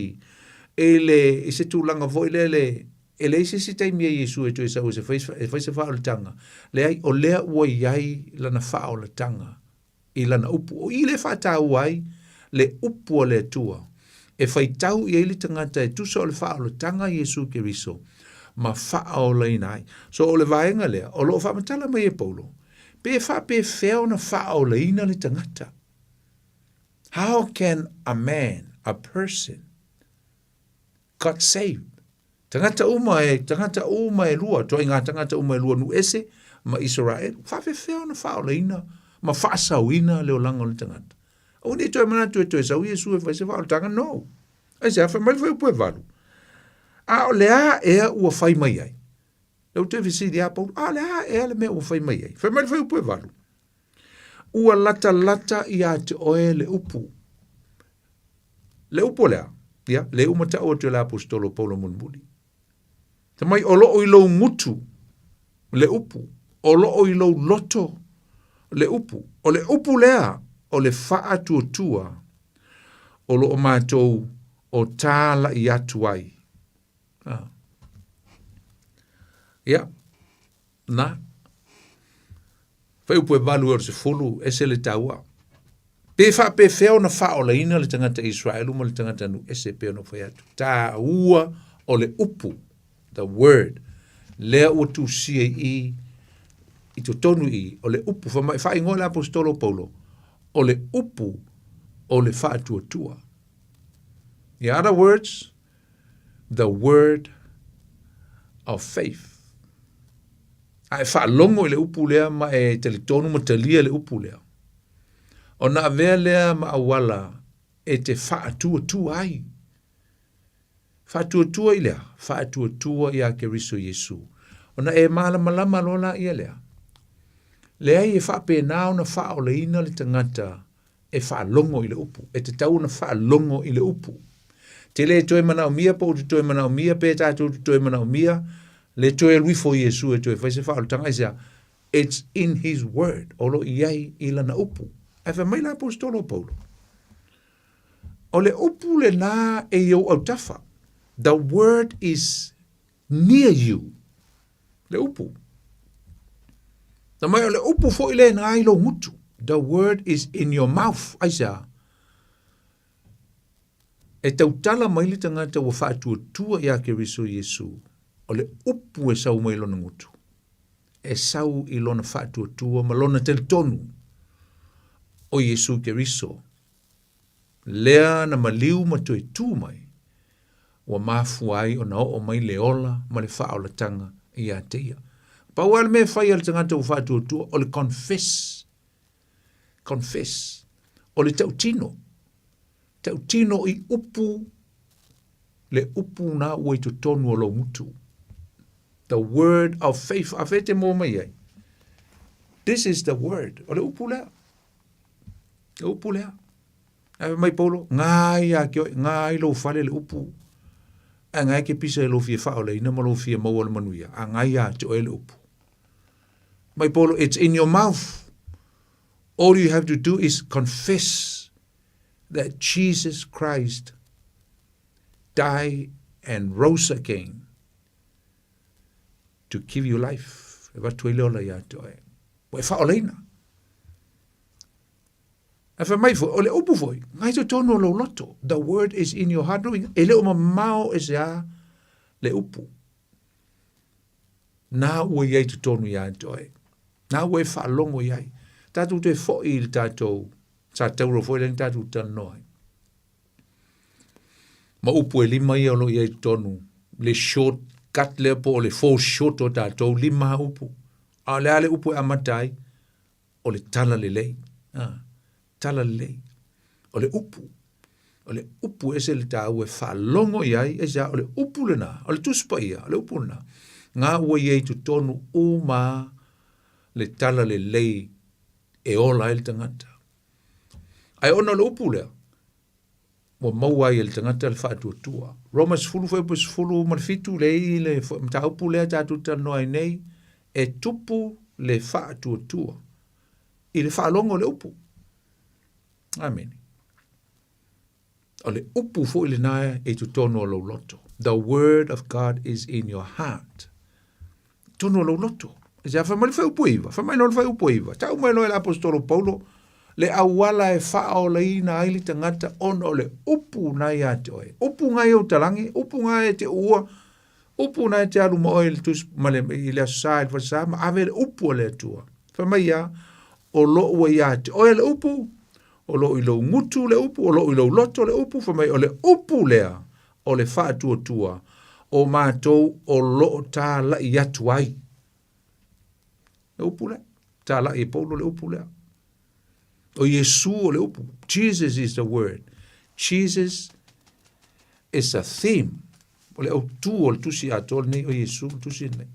i le i se tulaga foi lele e leai se isi taimi a Iesu e toe sau e fai, e fai se faaolataga. Leai, o lea ua i ai lana faaolataga i lana upu. O i le faataua ai le upu a le Atua e faitau i ai le tagata e tusa o le faaolataga a Iesu Keriso ma faaolaina ai. So o le vaega lea o lo o faamatala mai e Paulo, pe faapefea ona faaolaina le tagata. How can a man, a person, got saved? Tagata uma e, tagata uma e lua, toa i ngā tagata uma e lua nu ese ma Israel, faafefea ona faaolaina ma faasaoina le olaga o le tagata. Aua ne i toe manatu e toe sau Iesu e fai se faaolataga, no. Aisea, fai mai le fuaiupu e valu. A o le a ea ua fai mai ai? Lea ua toe fesili a Paulo, a o le a ea le mea ua fai mai ai? Fai mai le fuaiupu e valu. Ua latalata iā te oe le upu. Le upu o le a? Ia, le uma ta'u atu e le Aposetolo o Paulo mulimuli. Fai mai, o lo'o i lou gutu le upu, o lo'o i lou loto le upu. O le upu lea o le faatuatua o lo'o matou o tāla'i atu ai. Ah. Ia, Na. Fuaiupu e valu e o le 10, ese le taua. Pe faapefea ona faaolaina le tagata Israelu ma le tagata nuu ese pei ona ou fai atu. Taua o le upu, the word, lea ua tusia i i, i totonu i i, o le upu, faaigoa e le Aposetolo o Paulo, o le upu o le faatuatua. In other words, the word of faith. A e faalogo i le upu lea ma e talitonu ma talia le upu lea, ona avea lea ma auala e te faatuatua ai. Faatuatua i le a? Faatuatua iā Keriso Iesu. Ona e malamalama loa laia lea. Leai e faapena ona faaolaina le tagata. E faalogo i le upu. E tatau ona faalogo i le upu. Te le toe manaomia po o te toe manaomia pe tatou te toe manaomia le toe alu ifo o Iesu e toe fai se faaolataga aisea? It's in his word. O lo o i ai i lana upu. Ae fai mai le aposetolo o Paulo, o le upu lena e i ou autafa. The word is near you. Le upu. Na mai o le upu foi lena i lou gutu. The word is in your mouth. Aisea? E tautala mai le tagata ua faatuatua iā Keriso Iesu, o le upu e sau mai lona gutu, e sau i lona faatuatua ma lona talitonu o Iesu Keriso, lea na maliu ma toe tu mai, ua mafua ai ona oo mai le ola ma le faaolataga ia te ia. Pau lava le mea e fai a le tagata ua faatuatua, o le confess, confess, o le tautino, tautino i upu, le upu na ua i totonu o lou gutu. The word of faith, a fea e te maua mai ai? This is the word, o le upu lea. Le upu lea. Ae mai Paulo, ngai ia ke oe, ngai lou fale le upu. Ae ngai ke pisa i lou fia faaolaina ma lou fia maua le manuia. A ngai ia te oe le upu. Mai Paulo, it's in your mouth. All you have to do is confess that Jesus Christ died and rose again to give you life. E avatu ai le ola ia te oe. Ua e faaolaina. Ae fai mai foi, o le upu foi, ngai totonu o lou loto. The word is in your heart. E le o mamao e se a le upu. Na ua i ai totonu ia te oe. Na ua e faalogo i ai. Tatou toe foi i le tatou sa tauro foi lea na tatou talanoa ai. Ma upu e lima ia o lo o i ai totonu, le short cut lea po o le fall short o tatou, lima upu. A o le a le upu e amata ai? O le tala lelei. Ah, tala lelei. O le upu. O le upu ese le tāua e faalogo i ai, aisea, o le upu lena, o le Tusi Paia, o le upu lena. Ngā ua i ai totonu uma le tala lelei e ola ai le tagata. Ae ona o le upu lea, ua maua ai e le tagata le faatuatua. Roma 10 fuaiupu 17 le i le mataupu lea tatou talanoa ai nei, e tupu le faatuatua i le faalogo o le upu. Amene. O le upu foi lena e i totonu o lou loto. The word of God is in your heart. Totonu o lou loto. E se fai mai le fuaiupu e iva, fai mai loa le fuaiupu e iva. Tau mai loa e le aposetolo Paulo, le auala e faaolaina ai le tagata ona o le upu na ia te oe. Upu ngai ou talage, upu ngai e te uua, upu na e te alu ma oe i le tusi, ma le, i le aso sa, i le falesa, ma ave le upu a le Atua. Fai mai ia, o loo ua ia te oe le upu, o loo i lou gutu le upu, o loo i lou loto le upu, fai mai o le upu lea o le faatuatua o matou o loo talai atu ai. Le upu lea, talai e Paulo le upu lea. O Iesu o le upu. Jesus is the word. Jesus is a theme. O le autu o le tusi atoa lenei o Iesu, le tusi lenei.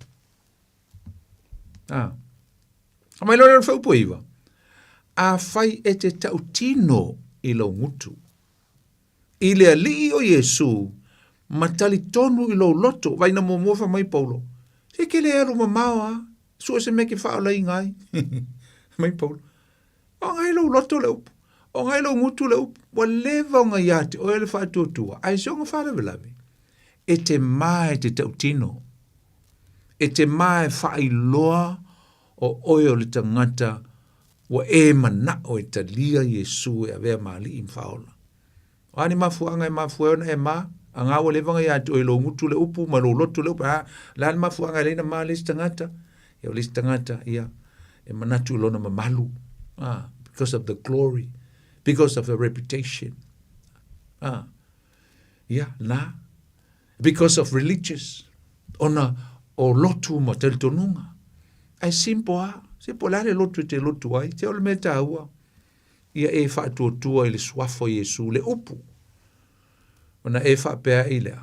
Ah. A mai loa le fuaiupu e iva. Afai e te tautino i lou gutu, i le Alii o Iesu, ma talitonu i lou loto, vaina muamua fai mai Paulo, se ke le alu mamao a, sue se mea ke faaolaina ai. Mai Paulo, o ngai lou loto le upu, o ngai lou gutu le upu, ua leva ona ia te oe le faatuatua, ae se ona faalavelave, e te ma e te tautino, e te ma e faailoa o oe o le tagata ua e manao e talia Iesu e avea ma Alii ma Faaola. O a ni mafuaaga e mafua ai ona e ma, aga ua leva ona ia te oe i lou gutu le upu ma lou loto le upu, a, le a le mafuaaga e leai na ma le isi tagata? Ia o le isi tagata, ia, e manatu i lona mamalu, a, because of the glory, because of the reputation, a, ia, na, because of religious, ona o lotu ma talitonuga. Ae simple lava, simple, o le a le lotu e te lotu ai, se o le mea taua, ia e faatuatua i le suafa o Iesu, le upu, ona e faapea ai lea,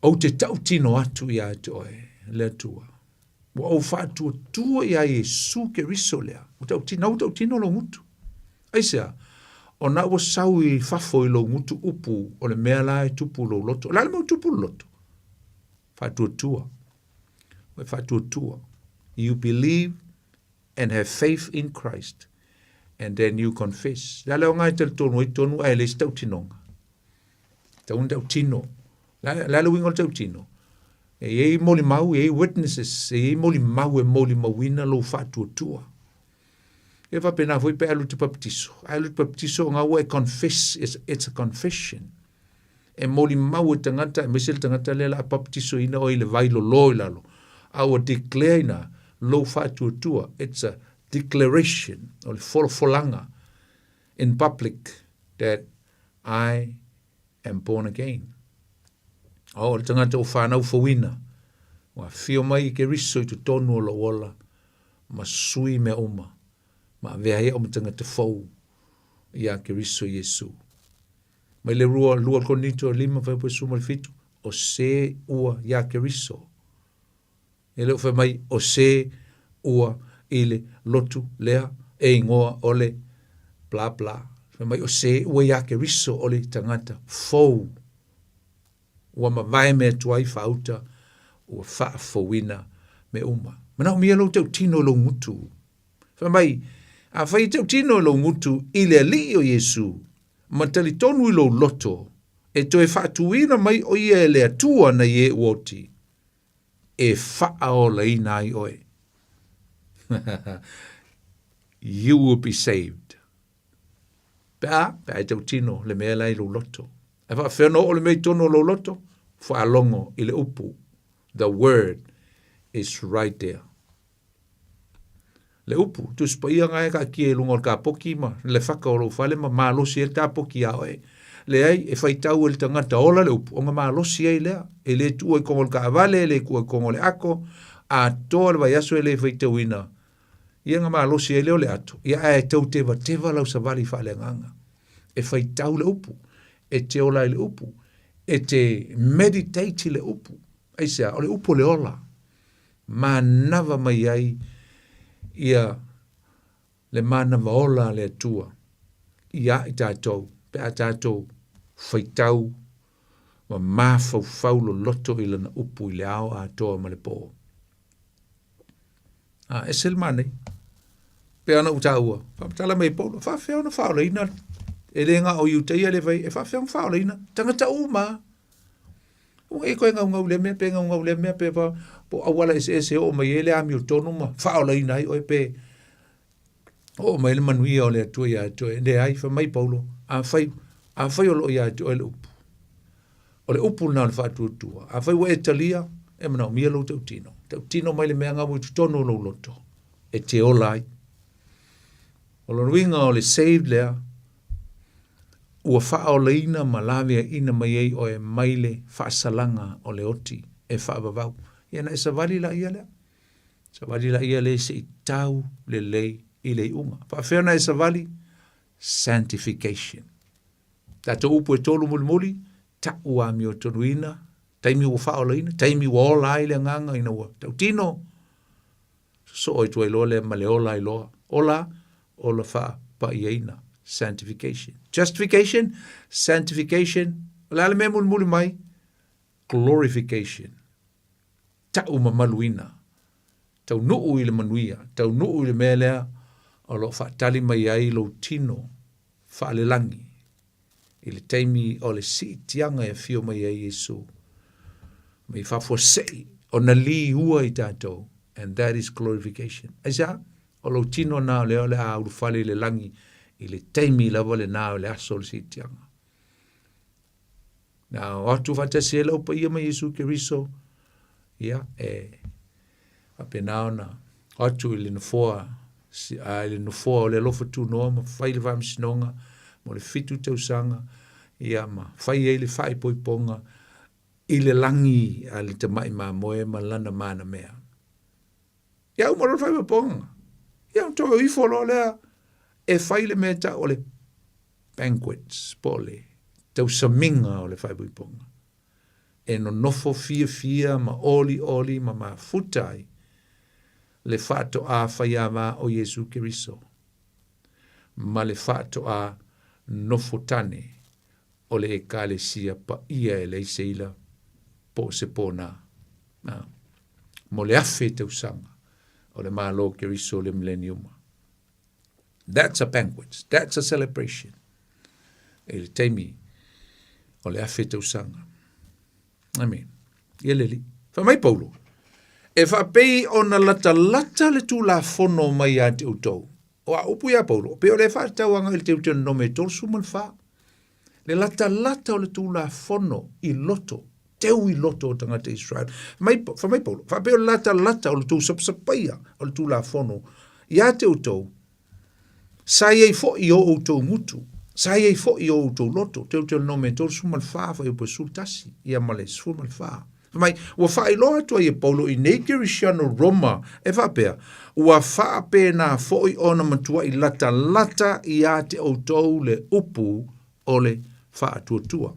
Ou te tautino atu ia te oe, le Atua. Ua ou faatuatua iā Iesu Keriso lea, ua tautino, ua tautino lou gutu. Aisea? Ona ua sau i fafo i lou gutu upu o le mea la e tupu i lou loto. O le a le mea ua tupu i le loto? Faatuatua. Ua e faatuatua. You believe and have faith in Christ and then you confess. Le a le aoga e talitonu ai tonu ae leai se tautinoga. Tau ona tautino. Le a le uiga o le tautino? E i ai molimau, e i ai witnesses, e i ai molimau e molimauina lou faatuatua. E faapena foi pe alu i te papatiso. Alu i te papatiso nga ua e confess, it's a confession. E molimau e tagata, aemaise le tagata lea o le a papatisoina oe i le vai lolo i lalo, a ua declare ina lou faatuatua, it's a declaration, o le folafolaga in public that I am born again. O le tagata ua fanau fouina, ua afio mai i Keriso i totonu o lou ola, ma sui mea uma, ma avea ai au ma tagata fou iā Keriso Iesu. Mai le rua, 2 Korinito 5 fuaiupu 17, o se ua iā Keriso. E le o fai mai o se ua i le lotu lea e igoa o le bla bla. Fai mai o se ua iā Keriso o le tagata fou. Ua mavae mea tuai faauta ua faafouina mea uma. Manaomia lou tautino i lou gutu. Fai mai, afai e tautino i lou gutu i le Alii o Iesu, ma talitonu i lou loto, e toe faatuina mai o ia e le Atua nai e ua oti, e faaolaina ai oe. You will be saved. Pe a, pe a e tautino le mea la i lou loto. Ae faafefea ona oo le mea i totonu o lou loto? Faalogo i le upu. The word is right there. Le upu, Tusi Paia nga e kaatia i luga o le kapoki ma le faka o lou fale ma malosi ai le kapoki iā oe. Leai, e faitau e le tagata ola le upu, ona malosi ai lea. E le tuua i koga o le kaavale, e le tuua i koga o le ako, atoa le vaiaso e le faitauina. Ia ona malosi ai lea o le ato, ia ae tau tevateva lau savali faaleagaga. E faitau le upu, e te ola i le upu, e te meditate i le upu. Aisea? O le upu o le ola. Manava mai ai ia le manava ola a le Atua iā i tatou pe a tatou faitau ma mafaufau loloto i Lana upu i le ao atoa ma le pō. A ese le manaia. Pei ona ou taua, faamatala mai e Paulo, e faafefea ona faaolaina e le na o Iutaia le fai, e faafefea ona faaolaina tagata uma. Ua e koe gaugau lea mea, pe gaugau lea mea, pe pa, po o auala eseese e oo mai ai le amiotonu ma faaolaina ai oe pe oo mai le manuia o le Atua iā te oe. Leai, fai mai Paulo, afai, afai o lo o iā te oe le upu, o le upu lena o le faatuatua, afai ua e talia, e manaomia lou tautino. Tautino mai le mea nga ua i totonu o lou loto, e te ola ai. O lona uiga o le saved lea, ua faaolaina ma laveaiina mai ai oe mai le faasalaga o le oti e faavavau. Ia ona e savali laia lea. Savali laia lea se i tau lelei i le iuga. Faafefea ona e savali? Sanctification. Tatou upu e tolu mulimuli, ta'u amiotonuina, taimi ua faaolaina, taimi ua ola ai le agaga ina ua tautino, Sosoo ai tua i loa lea ma le ola ai loa. Ola, ola faapaiaina. Sanctification. Justification, sanctification. O le a le mea mulimuli mai? Glorification. Ta'u mamaluina. Taunuu i le manuia. Taunuu i le mea lea o lo o faatali mai ai lou tino faalelagi i le taimi o le siitiaga e afio mai ai Iesu mai faafuasei ona liua i tatou, and that is glorification. Aisea? O lou tino na o lea o le a ulufale i le lagi i le taimi lava lena o le aso o le siitiaga. Na o atu faatasi ai lau paia ma Iesu Keriso, ia, e faapena ona o atu i le nofoa, a i le nofoa o le alofa tunoa ma fai le faamasinoga mo le 7 tausaga, ia, ma fai ai le faaipoipoga i le lagi a le tamai mamoe ma lana manamea. Ia uma loa le faaipoipoga, ia ona toe o ifo loa lea e fai le mea e tau o le banquets po o le tausamiga o le faaipoipoga e nonofo fiafia ma olioli ma mafuta ai. Le faatoā faiava o Iesu Keriso ma le faatoā nofotane o le Ekalesia paia e leai se ila po o se pona, mo le 1000 tausaga o le Malo o Keriso le Mileniuma. That's a banquet, that's a celebration. I le taimi o le 1000 tausaga. Amen. Ia le alii. Fai mai Paulo, e faapei ona latalata le Tulafono mai ia te outou. O a upu ia Paulo, pei o le faatatau agai i le Teuteronome 34. Le latalata o le Tulafono i loto, teu i loto o tagata Israel. Mai, fai mai Paulo, faapei o le latalata o le tou sapasapaia o le Tulafono ia te outou, Sa i ai foi i o outou gutu, sa i ai foi i o outou loto, Teuteronome 34, fuaiupu e 11, ia ma le 14. Fai mai, ua faailoa atu ai e Paulo i nei Kerisiano Roma e faapea, Ua faapena foi ona matuai latalata ia te outou le upu o le faatuatua.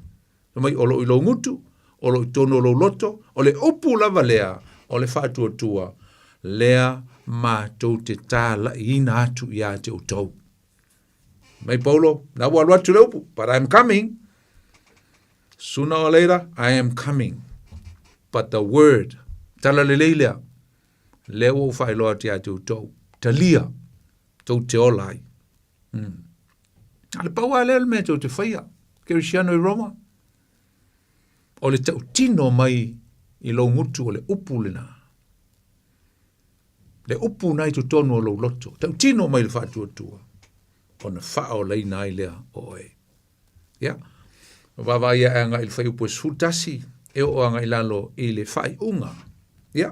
Fai mai, o lo o i lou gutu, o lo o i totonu o lou loto, o le upu lava lea o le faatuatua, lea matou te talaiina atu ia te outou. Mai Paulo, na ua alu atu le upu, but I'm coming. Sooner or later, I am coming. But the word, tala lelei lea, lea ua ou faailoa atu ia te outou, talia, tou te ola ai. A le pau lava lea o le mea tou te faia, Kerisiano i Roma, o le tautino mai i lou gutu o le upu lena. Le upu na i totonu o lou loto, tautino mai le faatuatua, ona faaolaina ai lea o oe. Ia, vaavaai ae agai i le fuaiupu e 11, e oo agai i lalo i le faaiuga. Ia,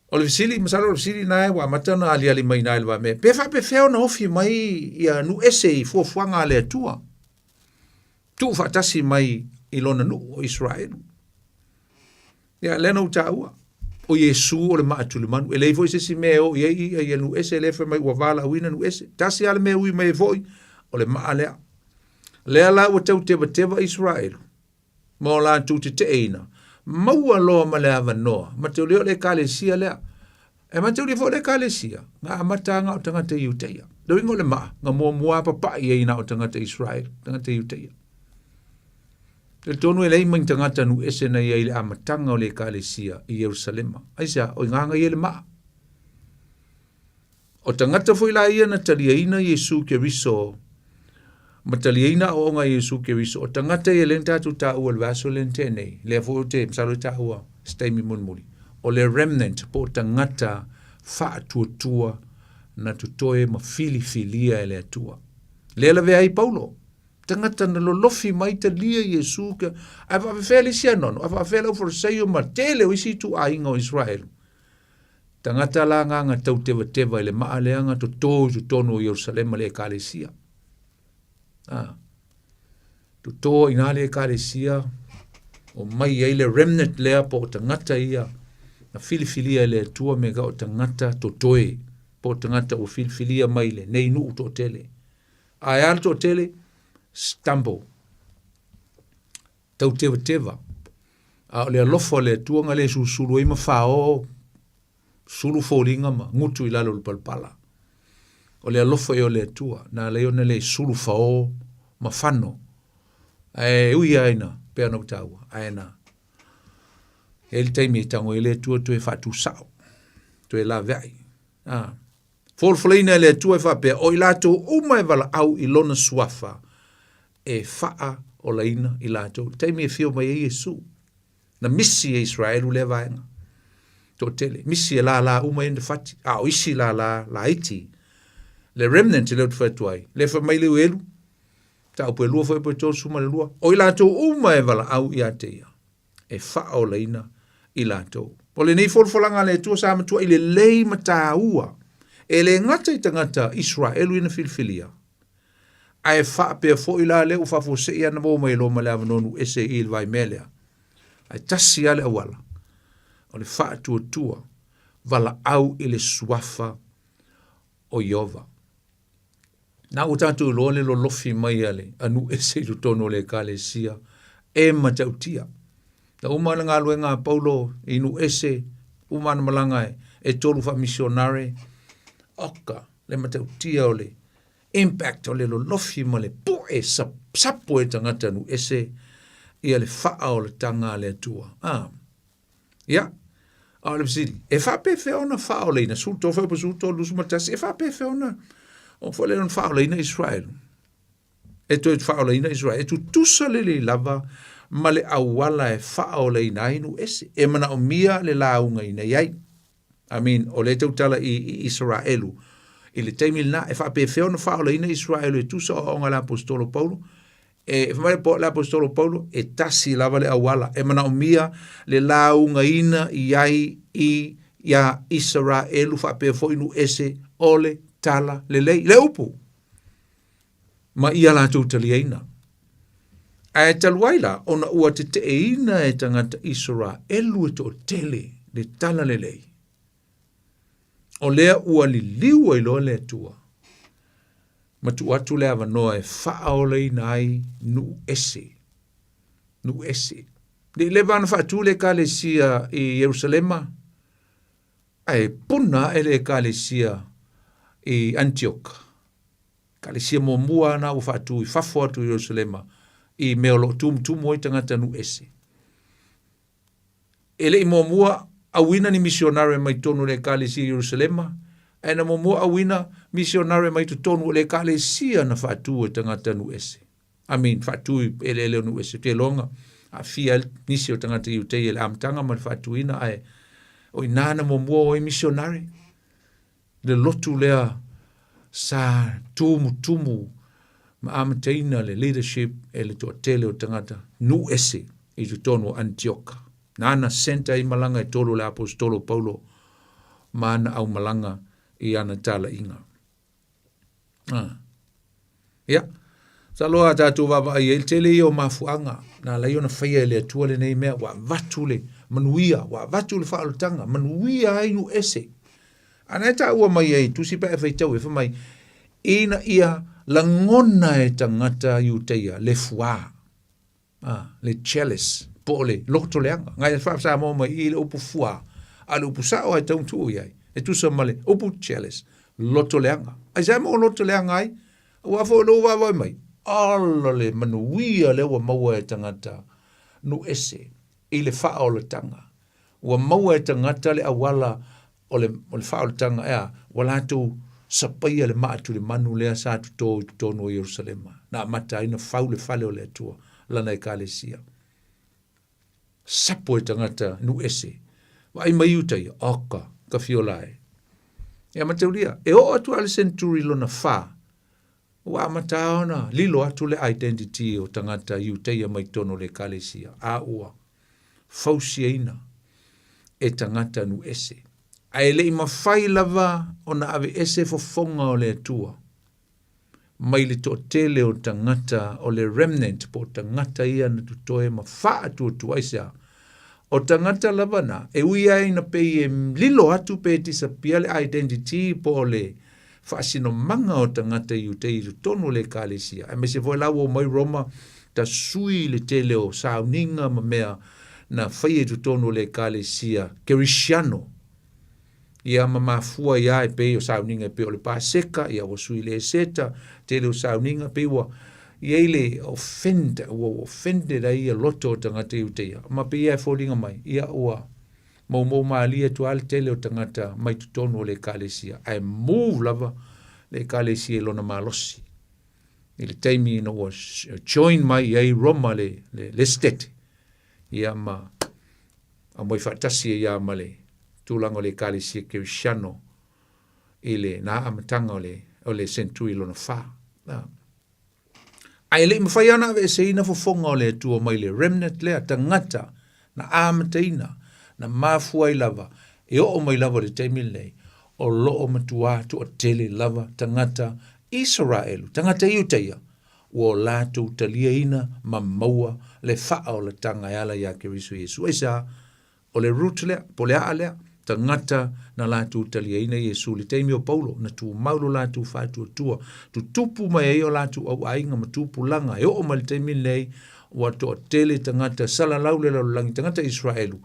O le fesili, masalo o le fesili na ua amata ona aliali mai i ina i le vaimea, pe faapefea ona ofi mai ia nuu ese i fuafuaga a le Atua, tuufaatasi mai i lona nuu o Iseraelu. Ia, lea na ou taua, o Iesu o le maatulemanu. E leai foi se isi mea e o i ai ia ia nuu ese, lea fai mai ua valaauina nuu ese. Tasi lava le mea e ui mai ai foi, o le maa lea. Lea la ua tau tevateva Iseraelu, ma o latou teteeina, maua loa ma le avanoa, mataulia o le Ekalesia lea. E mataulia foi o le Ekalesia, na amata na o tagata Iutaia. Le uiga o le maa, na muamua papai ai na o tagata Israel, tagata Iutaia. Talitonu e leai ma ni tagata nuu ese na i ai i le amataga o le Ekalesia i Ierusalema. Aisea, o i ina na i ai le maa. O tagata foi la ia na taliaina Iesu Keriso, ma taliaina aoaoga a Iesu Keriso, o tagata ia lea na tatou taua i le vaiaso lea na tea nei, lea foi ou te masalo e taua se taimi mulimuli, o le remnant po o tagata faatuatua na totoe ma filifilia e le Atua. Lea lavea ai Paulo, tagata na lolofi mai talia Iesu, ke, ae faafefea le isi anoano, ae faafefea le aufarisaio ma tele o isi ituaiga o Israelu. Tagata la nga na tau tevateva i le maa lea na toto i totonu o Ierusalema le Ekalesia. Ah. Toto i nā le Ekalesia, o mai ai le remnant lea po o tagata ia na filifilia e le Atua me ka o tagata totoe, po o tagata ua filifilia mai le nei nuu toatele. Ae a le toatele? Stumble. Tautevateva, a o le alofa o le Atua na le sulusulu ai ma fao sulu foliga ma gutu i lalo o le palapala. O le alofa ia o le Atua, na ala ai ona le sulu fao ma fano. Ae ui lava ina pei ona ou taua, ae na i ai le taimi e tago ai le Atua toe faatusao, toe laveai. Ah. Folafolaina e le Atua e faapea, o i latou uma e valaau i lona suafa, e faaolaina i latou. Le taimi e afio mai ai Iesu, na misi e Israelu lea vaega. Toatele, misi e lālā uma ia na fati, a o isi lālā laiti. Le remnant lea ou te fai atu ai, lea fai mai le uelu, mataupu e 2 fuaiupu e 32, o i latou uma e valaau ia te ia, e faaolaina i latou. O lenei folafolaga a le Atua sa matuai lelei ma taua, e le gata i tagata Israelu ia na filifilia, ae faapea foi la lea ua faafuasei lava na maua mai loa ma le avanoa nuu ese i le vaimea lea. Ae tasi lava le auala, o le faatuatua valaau i le suafa o Ieova. Na ua tatou iloa le lolofi mai a le nuu ese i totonu o le Ekalesia e matautia. Na uma le galuega a Paulo i nuu ese, uma ana malaga e e tolu faamisionare, oka le matautia o le impact o le lolofi ma le poe sapo e tagata nuu ese ia le faaolataga a le Atua. Ah. Ia, a o le fesili, e faapefea ona faaolaina, 13 fuaiupu 13, 21, e faapefea ona, o foi lea ona faaolaina Israelu? E toe faaolaina Israelu, e tutusa lelei lava ma le auala e faaolaina ai nuu ese, e manaomia le laugaina i ai. I mean, o lea e tautala i, i Israelu. I le taimi lena, e faapefea ona faaolaina Israelu e tusa o aoga a le Aposetolo Paulo? E fai mai le Aposetolo Paulo, e tasi lava le auala e manaomia le laugaina i ai i iā Isaraelu faapea foi nuu ese o le tala lelei, le upu ma ia latou taliaina. Ae talu ai la, ona ua teteeina e tagata Isaraelu e toatele le tala lelei, o lea ua liliu ai loa le Atua, ma tuu atu le avanoa e faaolaina ai nuu ese, nuu ese. Le i leva ona faatu le Ekalesia i Ierusalema, ae puna ae le Ekalesia i Antioka. Ekalesia muamua na ua faatu i fafo atu i Ierusalema i mea o lo o tumutumu ai tagata nuu ese. E le i muamua auina ni misionare mai totonu o le Ekalesia i Ierusalema, ae na muamua auina misionare mai totonu o le Ekalesia na faatu e tagata nuu ese. I mean, faatu i eleele o nuu ese. Ou te iloa aafia ai nisi o tagata Iuteia i le amataga ma le faatuina, ae o i ina na muamua o ai misionare. Le lotu lea sa tumutumu ma amataina le leadership e le toatele o tagata nuu ese i totonu o Anitioka. Nāna centre ai malaga e tolu o le Aposetolo o Paulo ma ana aumalaga i ana talaiga. Ah. Ia, masalo a tatou vaavaai ai, le tele ia o mafuaaga na ala ai ona faia e le Atua lenei mea, ua avatu le manuia, ua avatu le faaolataga, manuia ai nuu ese. A na e taua mai ai tusi pe a e faitau e fai mai, ina ia lagona e tagata Iuteia le fuā. A, le jealous, po o le loto leaga. Ngai e faa-Samoa mai i le upu fuā, a le upu sao ai tau tuu i ai. E tusa ma le upu jealous, loto leaga. Aisea mo loto leaga ai? Aua foi o lou vaavaai mai, ala le manuia lea ua maua e tagata nuu ese i le faaolataga. Ua maua e tagata le auala o le, o le faaolataga, ea, ua latou sapaia le maa tulimanu lea sa totō i totonu o Ierusalema, na amata ai na fau le fale o le Atua, lana ekalesia. Sapo e tagata nuu ese. Vaai mai i uta ia, oka, ka fiola e. Ia mataulia, e oo atu a le century lona whā, ua amata ona lilo atu le identity o tagata Iuteia mai totonu o le ekalesia, a ua fausiaina e tagata nuu ese. Ae le i mafai lava ona aveese fofoga o le Atua mai le toatele o tagata o le remnant po o tagata ia na totoe ma faatuatua. Aisea? O tagata lava na, e ui ai ina pei e lilo atu pe disappear le identity po o le faasinomaga o tagata Iutei i totonu o le ekalesia, aemaise foi la ua omai Roma ta sui le tele o sauniga ma mea na faia i totonu o le ekalesia Kerisiano, ia ma mafua ia e pei o sauniga e pei o le Paseka, ia ua sui le Eseta, tele o sauniga pei ua i ai le offend, ua offended ai ia loto o tagata Iuteia, ma pei ia e foliga mai, ia ua Moumou malie atu lava le tele o tagata mai totonu o le Ekalesia, ae move lava le Ekalesia i lona malosi. I le taimi ina ua join mai i ai Roma le, le, le state, ia ma aumai faatasi ai ia ma le tulaga o le Ekalesia Kerisiano i le na amataga o le, o le century lona whā. Na. Ae le i mawhai ana aveeseina fofoga o le Atua mai le remnant lea, tagata na amataina, na mafua ai lava, e oo mai lava i le taimi lenei, o loo matuā toatele lava tagata Isaraelu, tagata Iutaia, ua o latou taliaina ma maua le faaolataga e ala iā Keriso Iesu. Aisea? O le root lea, po o le aa lea, tagata na latou taliaina Iesu i le taimi o Paulo, na tumau lo latou faatuatua, tutupu mai ai o latou auaiga ma tupulaga, e oo mai le taimi lenei, ua toatele tagata salalau le lalolagi, tagata Israelu,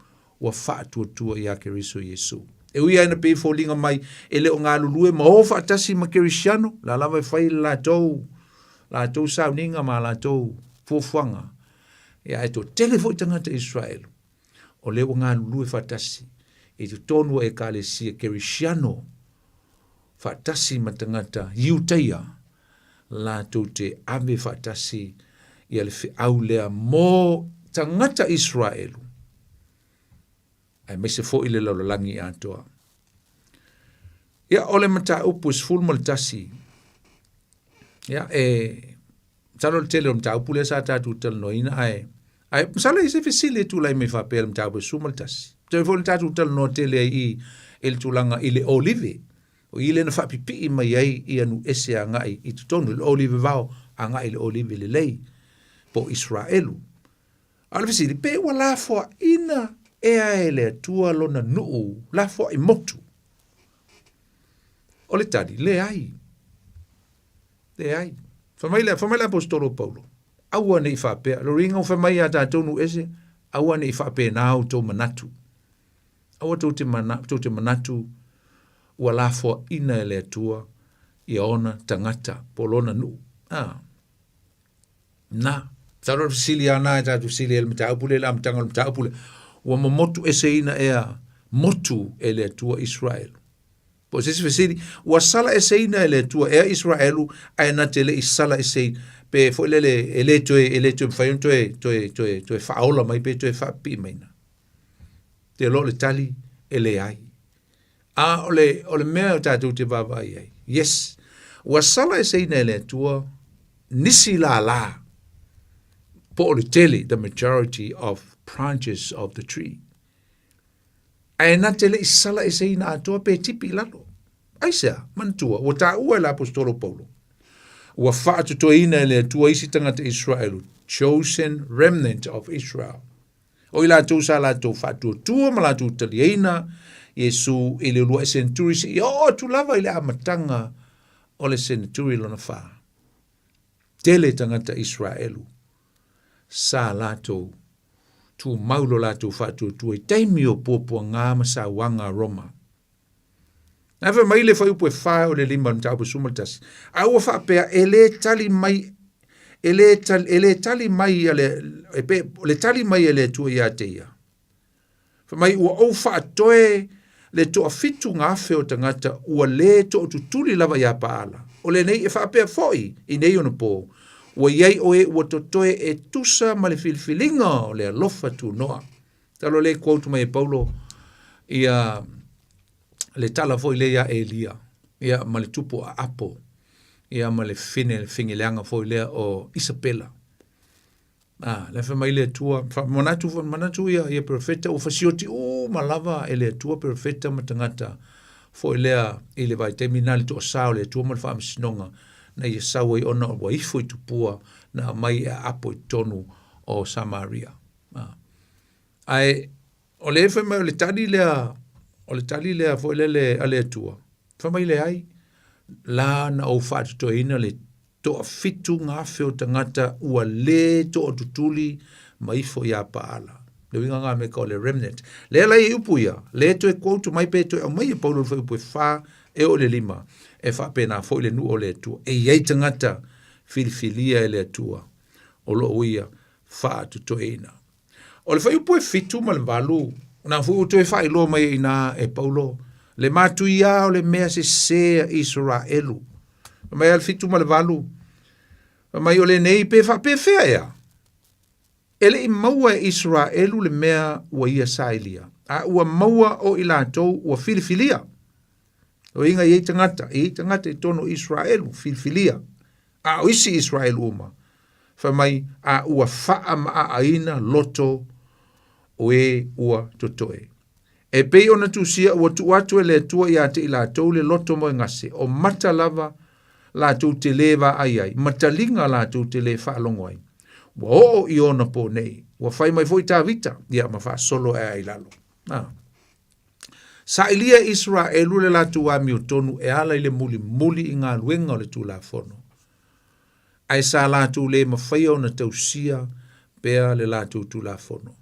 ua faatuatua iā Keriso Iesu. E ui lava ina pei e foliga mai e le o galulue ma o faatasi ma Kerisiano, la lava e fai le latou, latou sauniga ma latou fuafuaga, ia ae toatele foi tagata Israelu o lea ua galulue faatasi i totonu o Ekalesia Kerisiano faatasi ma tagata Iutaia latou te ave faatasi ia le feau lea mo tagata Israelu aemaise foi le lalolagi atoa. Ia, o le mataupu e 11, ia, e masalo le tele o mataupu lea sa tatou talanoaina, ae, ae masalo e i ai se fesili e tulai mai faapea le mataupu e 11. Toe foi na tatou talanoa tele ai i, i le tulaga i le olive. O i lea na faapipii mai ai ia nuu ese agai i totonu, le olive vao agai i le olive lelei, po o Israelu. A o le fesili, pe ua lafoaina ea e le Atua lona nuu lafoai motu? O le tali, leai. Leai. Fai mai le, fai mai le aposetolo o Paulo, aua ne i faapea, lo uiga ua fai mai ia tatou nuu ese, aua ne i faapena outou manatu. Aua tou te, mana, tou te manatu ua lafoaina e le Atua ia ona tagata po o lona nuu. Ah. Na, masalo o le fesili lava na e tatou fesili ai i le mataupu lea i le amataga o le mataupu lea, ua momotu eseina ea motu e le Atua Israelu? Po o se isi fesili, ua sala eseina e le Atua ea Israelu ae na te le i sala eseina, pe foi lele e le toe, e le toe mafai ona toe, toe, toe, toe faaola mai pe toe faapipii maina? Te iloa o le tali, e leai. A o le, o le mea tatou te vaavaai ai, yes, ua sala eseina e le Atua nisi lālā, po o le tele, the majority of branches of the tree. Ae na te le i sala eseina atoa pe tipi i lalo. Aisea, manatua, ua taua e le aposetolo Paulo, ua faatotoeina e le Atua isi tagata Israelu, chosen remnant of Israel. O i latou sa latou faatuatua ma latou taliaina Iesu i le uluai seneturi seia oo atu lava i le amataga o le seneturi lona fa. Tele tagata Israelu sa latou tumau lo latou faatuatua i taimi o puapuaga ma sauaga a Roma. Na fai mai le fuaiupu e 4 o le 5 o le mataupu 11, a ua faapea e lē tali mai e lē tali, e lē tali mai a le, e pe, le tali mai a le Atua ia te ia. Fai mai ua ou faatoe le toafitu gafe o tagata ua lē tootutuli lava iā Paala. O lenei e faapea foi i nei ona pō, ua i ai o e ua totoe e tusa ma le filifiliga o le alofa tunoa. Talo le quote mai e Paulo ia le tala foi lea ia Elia ia ma le tupu a Apo ia ma le fine le fingileaga foi lea o Isabela. Ah, le fai mai le Atua, fa manatu manatu ia ia profeta ua fasioti uma lava e le Atua profeta ma tagata foi lea i le vaitaimi na le toasā o le Atua ma le faamasinoga na ia sau ai ona ua ifo i tupua na aumai e aapo i totonu o Samaria. Ah. Ae o le fai mai o le tali lea, o le tali lea foi lele a le Atua, fai mai leai, la na ou faatotoeina le toafitu gafe o tagata ua lē toatutuli ma ifo iā Paala. Le uiga ngā meka o le remnant. Lea la i upu ia, lē toe quote mai pe toe aumai e Paulo le fuaiupu e 4 e oo i le 5, e faapena foi le nuu o le Atua. E i ai tagata filifilia e le Atua o lo o ia faatotoeina. O le fuaiupu e 7 ma le 8, na foi ua toe faailoa mai ai inā e Paulo le matuiā o le mea sesē a Isaraelu. Fai mai a le 7 ma le 8, fai mai o lenei pe faapefea ea? E le i maua e Isaraelu le mea ua ia sailia, a ua maua o i latou ua filifilia. O inga i ei tagata, i ei tagata i totonu o Isaraelu, filifilia. A o isi Israelu uma, fai mai, a ua faamaaaina loto o e ua totoe. E pei ona tusia ua tuu atu e le Atua ia te i latou le loto moegase, o mata lava latou te lē vaai ai, ma taliga latou te lē faalogo ai. Ua oo i ona pō nei, ua fai mai foi Tavita, ia ma faasolo ae ai i lalo. A. Sailia e Isaraelu le latou amiotonu e ala i le mulimuli i galuega o le Tulafono, ae sa latou le mafaia ona tausia pea le latou Tulafono.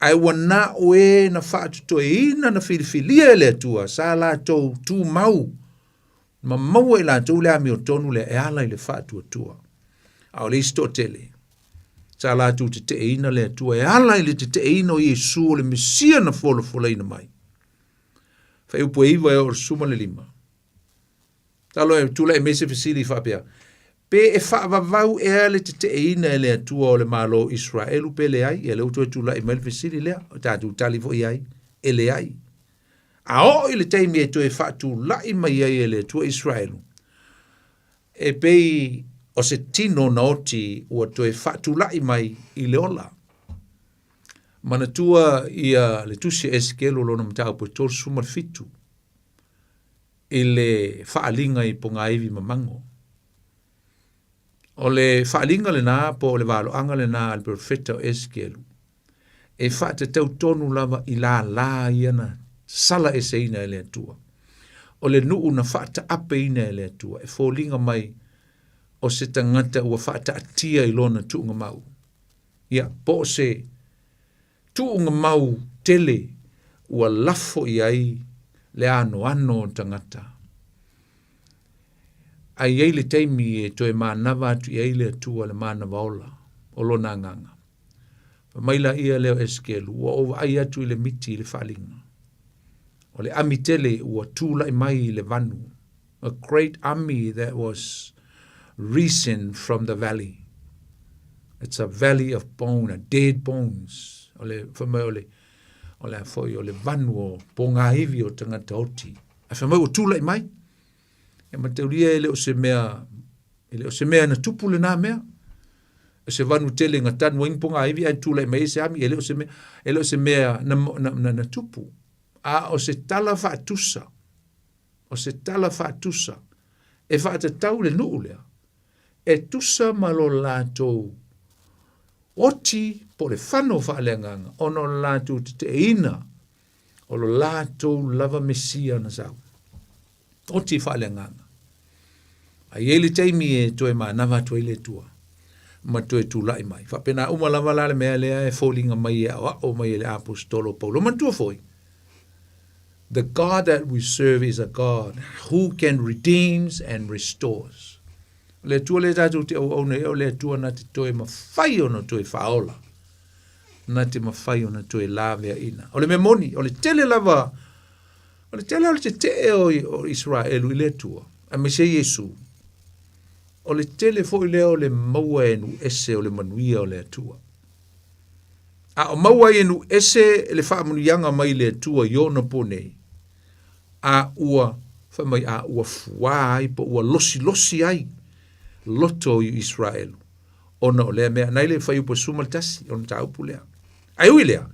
Ae ua na o e na faatotoeina na filifilia e le Atua sa latou tumau ma maua i latou le amiotonu lea e ala i le faatuatua. A o le isi toatele, sa latou teteeina le Atua e ala i le teteeina o Iesu o le Mesia na folafolaina mai. Fuaiupu e 9 e oo i le 15. Talo e tulai mai se fesili faapea, pe e faavavau ea le teteeina e le Atua o le Malo o Israelu pe leai? Ia lea ua toe tulai mai le fesili lea, o tatou tali foi i ai, e leai. A oo i le taimi e toe faatulai mai ai e le Atua Israelu, e pei o se tino na oti ua toe faatulai mai i le ola. Manatua ia le tusi a Esekielu lona mataupu e 37 i le faaaliga i pogaivi mamago. O le faaaliga lena po o le valoaga lena a le perofeta o Esekielu e faatatau tonu lava i lālā ia na sala eseina e le Atua. O le nuu na faataapeina e le Atua e foliga mai o se tagata ua faataatia i lona tuugamau. Ia, po o se tuugamau tele ua lafo i ai le anoano o tagata. Ae i ai le taimi e toe manava atu i ai le Atua le manava ola o lona agaga. Fai mai laia lea o Esekielu, ua ou vaai atu i le miti i le faaaliga. O le ami tele ua tulai mai i le vanu. A great army that was risen from the valley. It's a valley of bone, a dead bones. O le, fai mai o le, o le a foi, o le vanu o pogāivi o tagata oti. Ae fai mai ua tulai mai. E mataulia e le o se mea, e le o se mea na tupu lenā mea. O se vanu tele na tanu ai ni pogāivi ae tulai mai ai se ami, e le o se mea, e le o se mea na, na, na, na tupu. A o se tala faatusa, o se tala faatusa e faatatau le nuu lea, e tusa ma lo latou oti po o le fano faaleagaga ona o le latou teteeina o lo latou lava Mesia na sau. Oti faaleagaga. A i ai le taimi e toe manava atu ai le Atua ma toe tulai mai. Faapena uma lava la le mea lea e foliga mai e aoao mai e le aposetolo o Paulo. Manatua foi, the God that we serve is a God who can redeems and restores. O le Atua lea tatou te auauna i ai, o le Atua na te toe mafai ona toe faaola, na te mafai ona toe laveaina. O le mea moni, o le tele lava, o le tele o le tetee o, o Israelu i le Atua, aemaise Iesu, o le tele foi lea o le maua e nuu ese o le manuia o le Atua. A o maua ai e nuu ese le faamanuiaga mai le Atua i ona po nei, a ua, fai mai, a ua fuā ai po ua losilosi ai loto o Israelu, ona o lea mea. Na i le fuaiupu e 11 o le mataupu lea. Ae ui lea,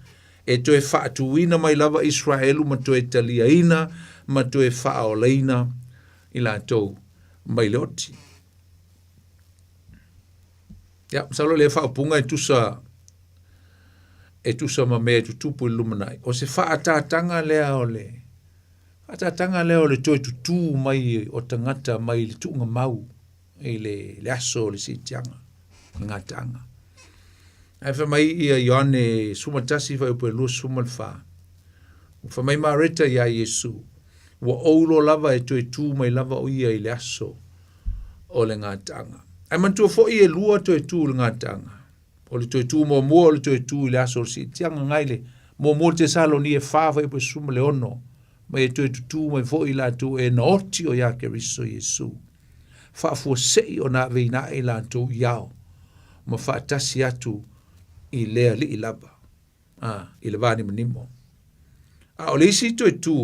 e toe faatuina mai lava Israelu ma toe taliaina ma toe faaolaina i latou mai le oti. Ia, masalo lea faaupuga e tusa e tusa ma mea e tutupu i le lumanai. O se faaataataga lea o le faaataataga lea o le toe tutū mai o tagata mai le tuugamau i le, le aso o le siitiaga, le gataaga. Ae fai mai ia Ioane 11 fuaiupu e 24. Ua fai mai Mareta iā Iesu, ua ou iloa lava e toe tū mai lava o ia i le aso o le gataaga. Ae manatua foi e lua toe tū i le gataaga. O le toe tū muamua o le toe tū i le aso o le siitiaga ngai le muamua o Tesalonia e 4 fuaiupu e 16 mai e toe tutū mai foi i latou e na oti o iā Keriso Iesu. Faafuasei ona aveina ae i latou i ao ma faatasi atu i le alii lava, a, i le vanimonimo. A o le isi toe tū,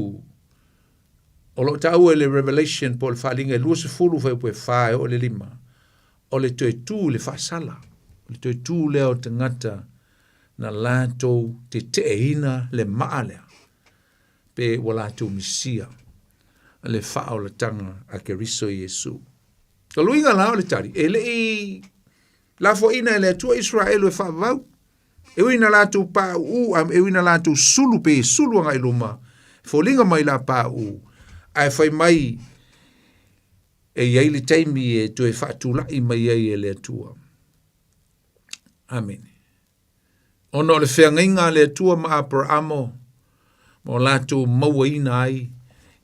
o lo o taua i le Revelation po o le Faaaliga e 20 fuaiupu e 4 e oo i le 5, o le toe tū i le faasala, o le toe tū lea o tagata na latou teteeina le maa lea, pe ua latou misia le faaolataga a Keriso Iesu. O luiga la o le tali, e le i lafoaina e le Atua Israelu e faavavau, e ui na latou pauu, e ui na latou sulu pe sulu agai luma, foliga mai la pauu, ae fai mai e i ai le taimi e toe faatulai mai ai e le Atua. Amene. Ona o le feagaiga a le Atua ma Aperaamo ma o latou mauaina ai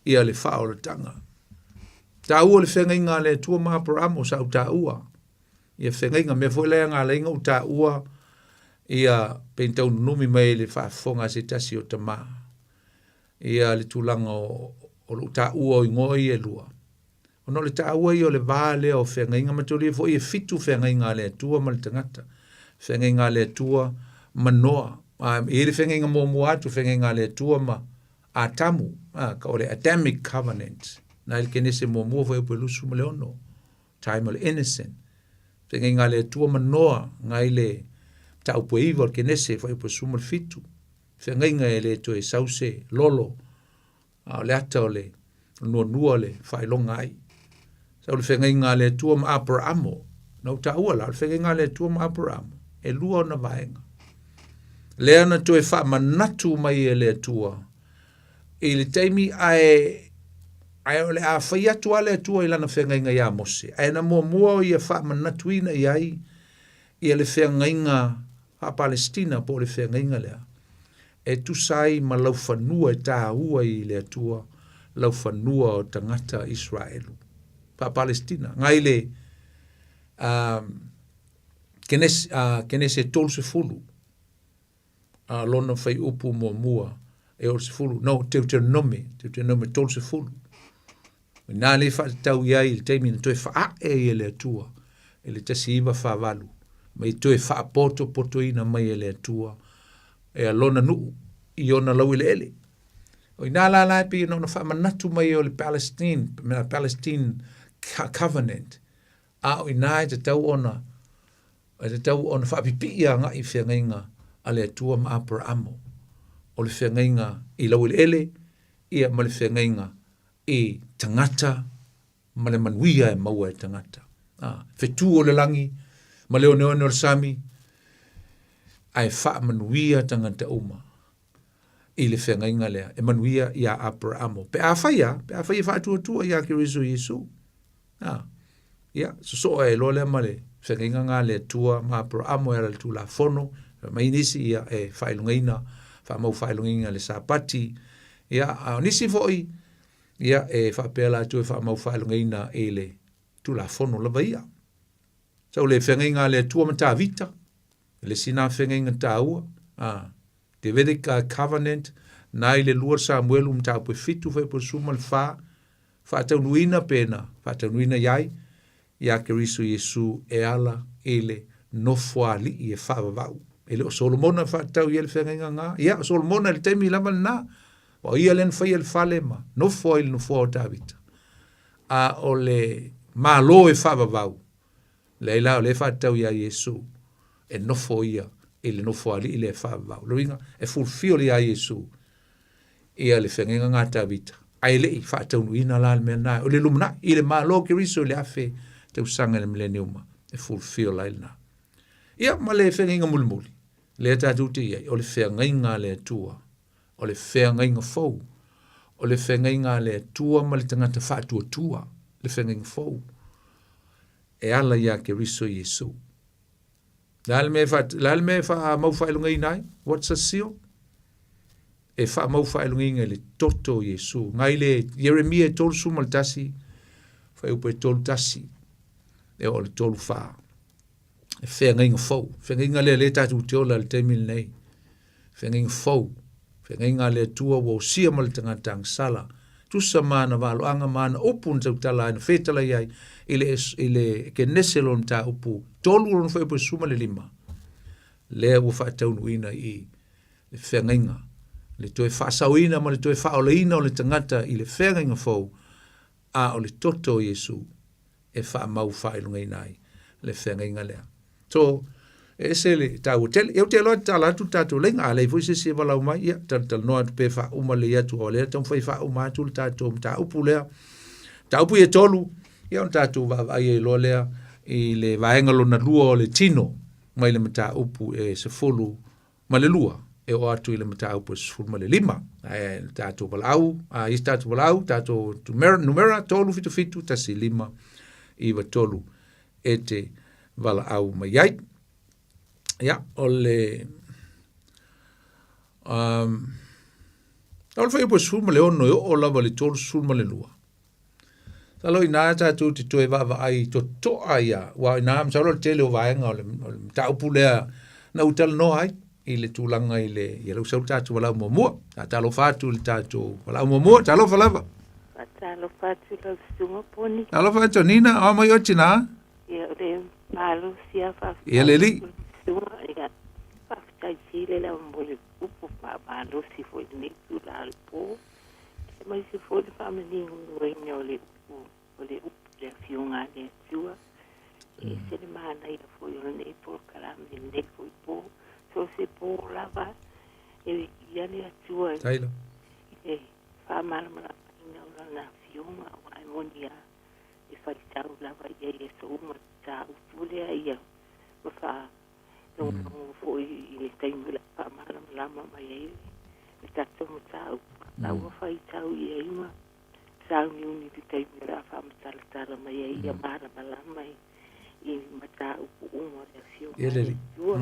ia le faaolataga. Taua le feagaiga a le Atua ma Aperaamo sa ou taua. Ia feagaiga mea foi lea na ala ai ona ou taua ia pei na taununumi mai i le faafofoga a se tasi o tama ia le tulaga o, o lou taua o igoa ia e lua. Ona o le taua ia o le va lea o feagaiga, mataulia foi e fitu feagaiga a le Atua ma le tagata. Feagaiga a le Atua ma Noa. A, e i ai le feagaiga muamua atu, feagaiga a le Atua ma Atamu, a, o le Adamic Covenant. Na i le Kenese muamua fuaiupu e 26, time o le innocent. Feagaiga a le Atua ma Noa, na i le mataupu e 9 o le Kenese fuaiupu e 17. Feagaiga e le toe sau se lolo a o le ata o le nuanua le faailoga ai. Sau le feagaiga a le Atua ma Aperaamo. Na ou taua la, o le feagaiga a le Atua ma Aperaamo, e lua ona vaega. Lea na toe faamanatu mai e le Atua i le taimi ae ae o le a fai atu a le Atua i lana feagaiga iā Mose, ae na muamua o ia faamanatuina i ai ia le feagaiga faa-Palestina po o le feagaiga lea e tusa ai ma laufanua e taua i le Atua, laufanua o tagata Israelu. Faa-Palestina, ngai le Kenese, Kenese 30, lona faiupu muamua e o le sefulu, no, Deuteronome, Deuteronome 30. Ina le faatatau i ai i le taimi na toe faae ai e le Atua i le 1948, mai toe faapotopotoina mai e le Atua e lona nuu i ona laueleele. O ina la la e pei ona faamanatu mai o le Palestine, Palestine Covenant, a o ina e tatau ona e tatau ona faapipii agai i feagaiga a le Atua ma Aperaamo, o le feagaiga i laueleele ia ma le feagaiga i tagata ma le manuia e maua e tagata. A, fetu o le lagi ma le oneone o le sami, ae faamanuia tagata uma i le feagaiga lea e manuia iā Aperaamo. Pe a fai a, pe a fai e faatuatua iā Keriso Iesu. A, ia, sosoo ai loa lea ma le feagaiga nga le Atua ma Aperaamo e ala le Tulafono, mai nisi ia e faailogaina, faamau faailogaina le Sapati, ia, a o nisi foi, ia, e faapea latou e faamau faailogaina i le Tulafono lava ia. Sau le feagaiga a le Atua ma Tavita, le isi na feagaiga taua, a, Davidic Covenant, na i le lua Samuelu mataupu e fitu fuaiupu e sefulu ma le fa, faataunuuina pe na faataunuuina i ai iā Keriso Iesu e ala i le nofoalii e faavavau. E le o Solomona e faatatau i ai le feagaiga nga, ia o Solomona i le taimi lava lena, o ia lea na faia le fale ma nofo ai i le nofoa o Tavita. A o le Malo e faavavau, leai la o lea e faatatau iā Iesu e nofo ia i le nofoalii lea e faavavau. Lona uiga, e fulfill iā Iesu ia le feagaiga nga Tavita, ae le i faataunuuina la le mea lena, o le lumanai i le Malo o Keriso i le afe tausaga i le mileniuma e fulfill ai lena. Ia ma le feagaiga mulimuli, lea tatou te i ai, o le feagaiga a le Atua, o le feagaiga fou, o le feagaiga a le Atua ma le tagata faatuatua, le feagaiga fou, e ala iā Keriso Iesu. Le a le mea e fa, le a le mea e faamau faailogaina ai? What's a seal? E faamau faailogaina i le toto o Iesu. Ngai le Ieremia e 31, fuaiupu e 31, e oo i le 34. E feagaiga fou. Feagaiga lea lea tatou te ola i le taimi lenei. Feagaiga fou. Feagaiga a le Atua ua osia ma le tagata agasala. Tusa ma ana valoaga ma ana upu na tautala ai, na fetalai ai i le, i le Kenese lona mataupu tolu lona fuaiupu e 15. Lea ua faataunuuina i le feagaiga, le toe faasaoina ma le toe faaolaina o le tagata i le feagaiga fou, a o le toto o Iesu e faamau faailogaina ai le feagaiga lea. So, e ese le taua tele. Ia ou te iloa e tatala atu le tatou laina, a leai foi se isi e valaau mai, ia, talatalanoa atu pe faauma lelei atu, o lea e taumafai e faauma atu le tatou mataupu lea. Mataupu ia e tolu, ia ona tatou vaavaai ai loa lea i le vaega lona lua o le tino mai le mataupu e 12 e oo atu i le mataupu e 15. Ae tatou valaau, a i se tatou valaau, tatou numera 377 15 93 e te valaau mai ai. Ia, o le... Um, o le fuaiupu 16 e oo lava i le 32. Masalo inā tatou te toe vaavaai totoa ia, aua o inā masalo o le tele o vaega o le, o le mataupu lea na ou talanoa ai i le tulaga i le, ia lea ua sau le tatou valaau muamua. Faatalofa atu i le tatou valaau muamua, talofa lava. Faatalofa atu lau susuga Poni. Talofa Antonina, o mai oe tinā? Ia, o le malosi lava faafetai. Ia le alii. Susuga, ia, faafetai tele lava mo le upu faamalosi foi i lenei itula o le po. Aemaise foi le faamaninoina o le upu, o le upu i le Afioga a le Atua. E ese le manaia foi o lenei polokalame i lenei foi po. So o se po lava e viia le Atua i le faamalamalamaina o Lana Afioga, aua e moni lava e faitau lava i ai i aso uma le mataupu lea ia ma faalogologo foi i le taimi o le a faamalamalama mai ai le tatou mataupu. La ua faitau i ai ma sauniuni i le taimi o le a faamatalatala mai ai ia malamalama i mataupu uma o le Afioga a le Atua.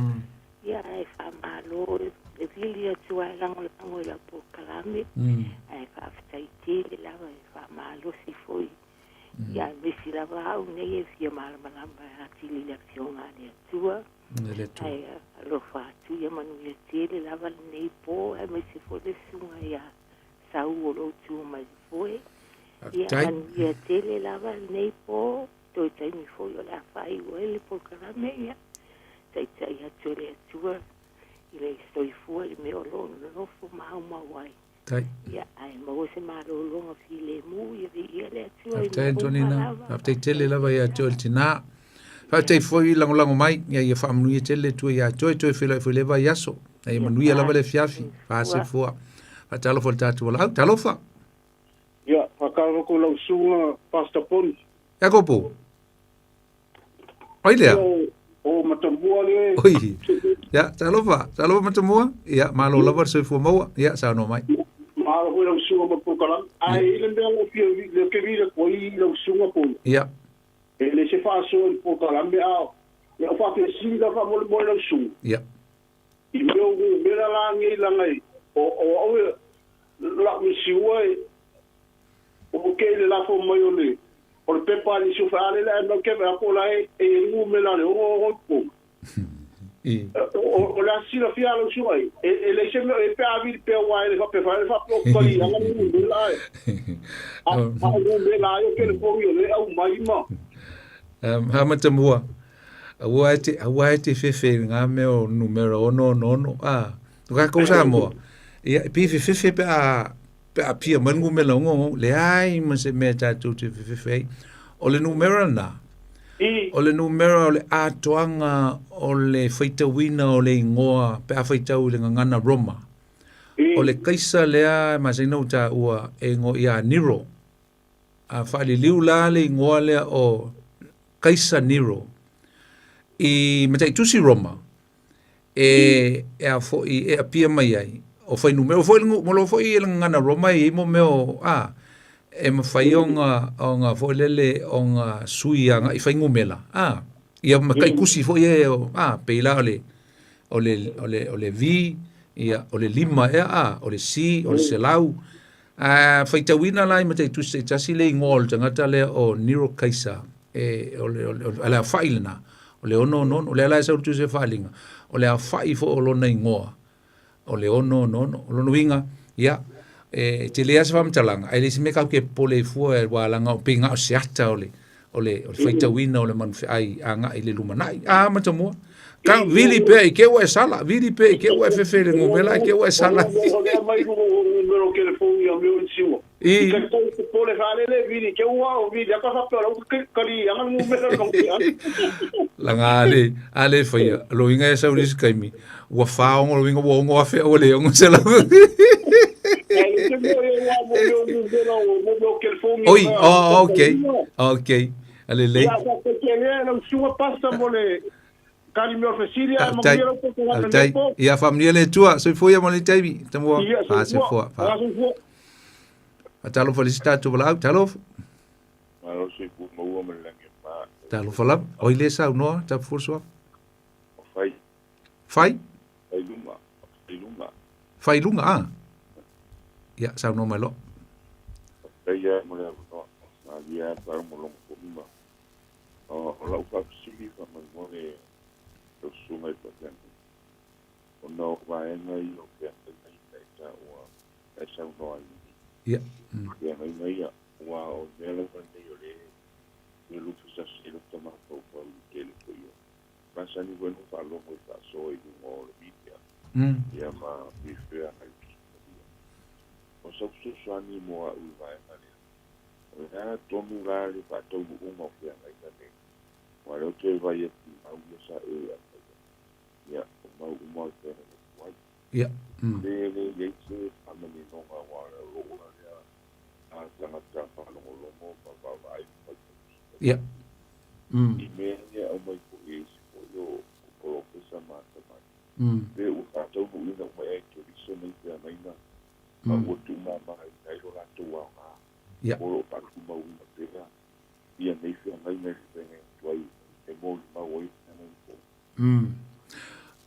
Ia ae faamalo e vili atu ai lagolago i lau polokalame, ae faafetai tele lava e faamalosi foi Ia aemaise lava au nei e fia malamalama atili i le Afioga a le Atua. Ae alofa atu ia manuia tele lava lenei po, aemaise foi le susuga ia Sau o lo o tu mai le foe. Ia manuia tele lava lenei po, toe taimi foi o le a faaiu ai le polokalame, ia taitai atu e le Atua i le soifua i mea o lo o nonofo maumau ai. Tai. Ia, ae maua se malologa filemu, ia viia le Atua i Faafetai mea uma Antonina, lava. faafetai tele lava ia te oe le tinā. Faafetai foi lagolago mai, ia ia faamanuia tele le Atua ia te oe, toe feiloai foi i le vaiaso. Ia Ia manuia lava le afiafi, fasoifua. fasoifua. Faatalofa i le tatou valaau, talofa. Ia, faatalofa atu i lau susuga Pastor Poni. Iakopo. Oi lea. O, o Matamua le. Oi. Ia, talofa, talofa Matamua. Ia, malo lava le soifua maua. Ia, saunoa mai. Malo foi lau susuga mo le polokalame. Ae i le mea lau fia le ke vile ko i lau susuga po. Ia. E le se faasoa i le polokalame a o faafesili la faamolemole lau susuga. Ia. I mea o numera la nei langa i o o au e lau misiua e o ke i le lafo mai o le o le pepa a nisi o fai ale ae mau ke vai ko la e e i numera le ono ono i totonu. I. O le a silafia lau susuga e e leai se mea e pe a vili pea aua e le faapea fai le faapea o kali ana numera e a a o numera ai o telefoni o lea e aumai ma Um, ha matamua. Aua e te, aua e te fefe i ngā mea o numera ono ono ono. Ah, no kākou Samoa. Ia, e pei fefefe pe a, pe a pia mai le numera ono ono. Leai ma se mea tātou te fefefe ai. O le numera nā, I. o le numera o le atoaga o le faitauina o le igoa pe a faitau i le gagana Roma. I. O le kaisa lea e masani ona ou taua e igoa ia Nero. A faaliliu la le igoa lea o Kaisa Nero i mataitusi Roma e e a foi e apia mai ai o fuainumera o foi mo lo foi e le gagana Roma e i ai mo mea o a e mafai ona ona foi lele ona sui agai fuainumera a ia ma taitusi foi e o a pei la o le o le o le o le V ia o le lima ea a o le C o le selau A faitauina la i mataitusi taitasi le igoa o le tagata lea o Nero Kaisa, e, o le, o le, o le aofai lena, o le ono ono ono, o lea la e sau le tusi o faaaliga, o le aofai foi o lona igoa, o le ono ono ono. O lona uiga, ia, e tele lava se faamatalaga, ae le se mea tatou te popole ai fua, aua leaga e pei na o se ata o le, o le, o le faitauina o le manufeai agai i le lumanai. A, matamua. Ka vili pea i ke ua e sala, vili pea i ke ua e fefe i le ngumela, i ke ua e sala. O lea mai numero o telefoni a mea o le siua. I. I ka tau popole faalele vili ke ua o vili aka faapea o lau kali anga numera ka uke ana. Laga ale, ale faia, loiga e sau le isi taimi, ua faogo loiga ua ono afe ua le ono selau. Ai le te mea e ua mo mea o numera o mo mea o telefoni. Oi, oh, okay, okay. Alelei. Ia, sa te tele lau susuga pasta mo le kali mea o fesili ae manuia lau polokalame Faafetai. nei po. Ia faamanuia le Atua. Soifua ia mo le taimi. Tamua. Ia, soifua. Fasoifua. Fa. Fasoifua. Faatalofa i le isi tatou valaau. Talofa. Malo soifua maua ma le lagi e ma. Talofa lava. Oi le saunoa, Tapufualusuafa. O fai. Fai? Fai luma. Fai luma. Failuga a. Ia, saunoa mai loa. Faafetai lava mo le avanoa. Malie lava le faalogologo foi ma o lau faafesili faamolemole lau susuga i le faafeagaiga ona o vaega ia o feagaiga ia e taua e saunoa ai nei. Ia. Feagaiga ia aua o le mea lava lenei o lea e lufesasi ai lota mafaufau i le tele foi o masani foi ona ou faalogo i faasoa i luga o le media ia ma refer agai i Tusi Paia. O sau fesoasoani mo a'u i le vaega lea, o le a tonu la le faataunuuga o feagaiga nei? Aua o lea ou te vaai atu i mau ia sa e aumaia, ia, o mau uma o le feagaiga tuai. Pe le i ai se faamaninoga aua o lou lava lea tagata faalogologo ma vaavaai ma faitau Tusi Paia i mea ia e aumai foi e isi foi o polofesa ma atamai, pe ua faataunuuina uma ea e Keriso nei feagaiga ma ua tuumamaina ai lo latou aoga, o lo o faatumauina pea ia nei feagaiga i le feagaiga tuai e molimau ai le feagaiga fou.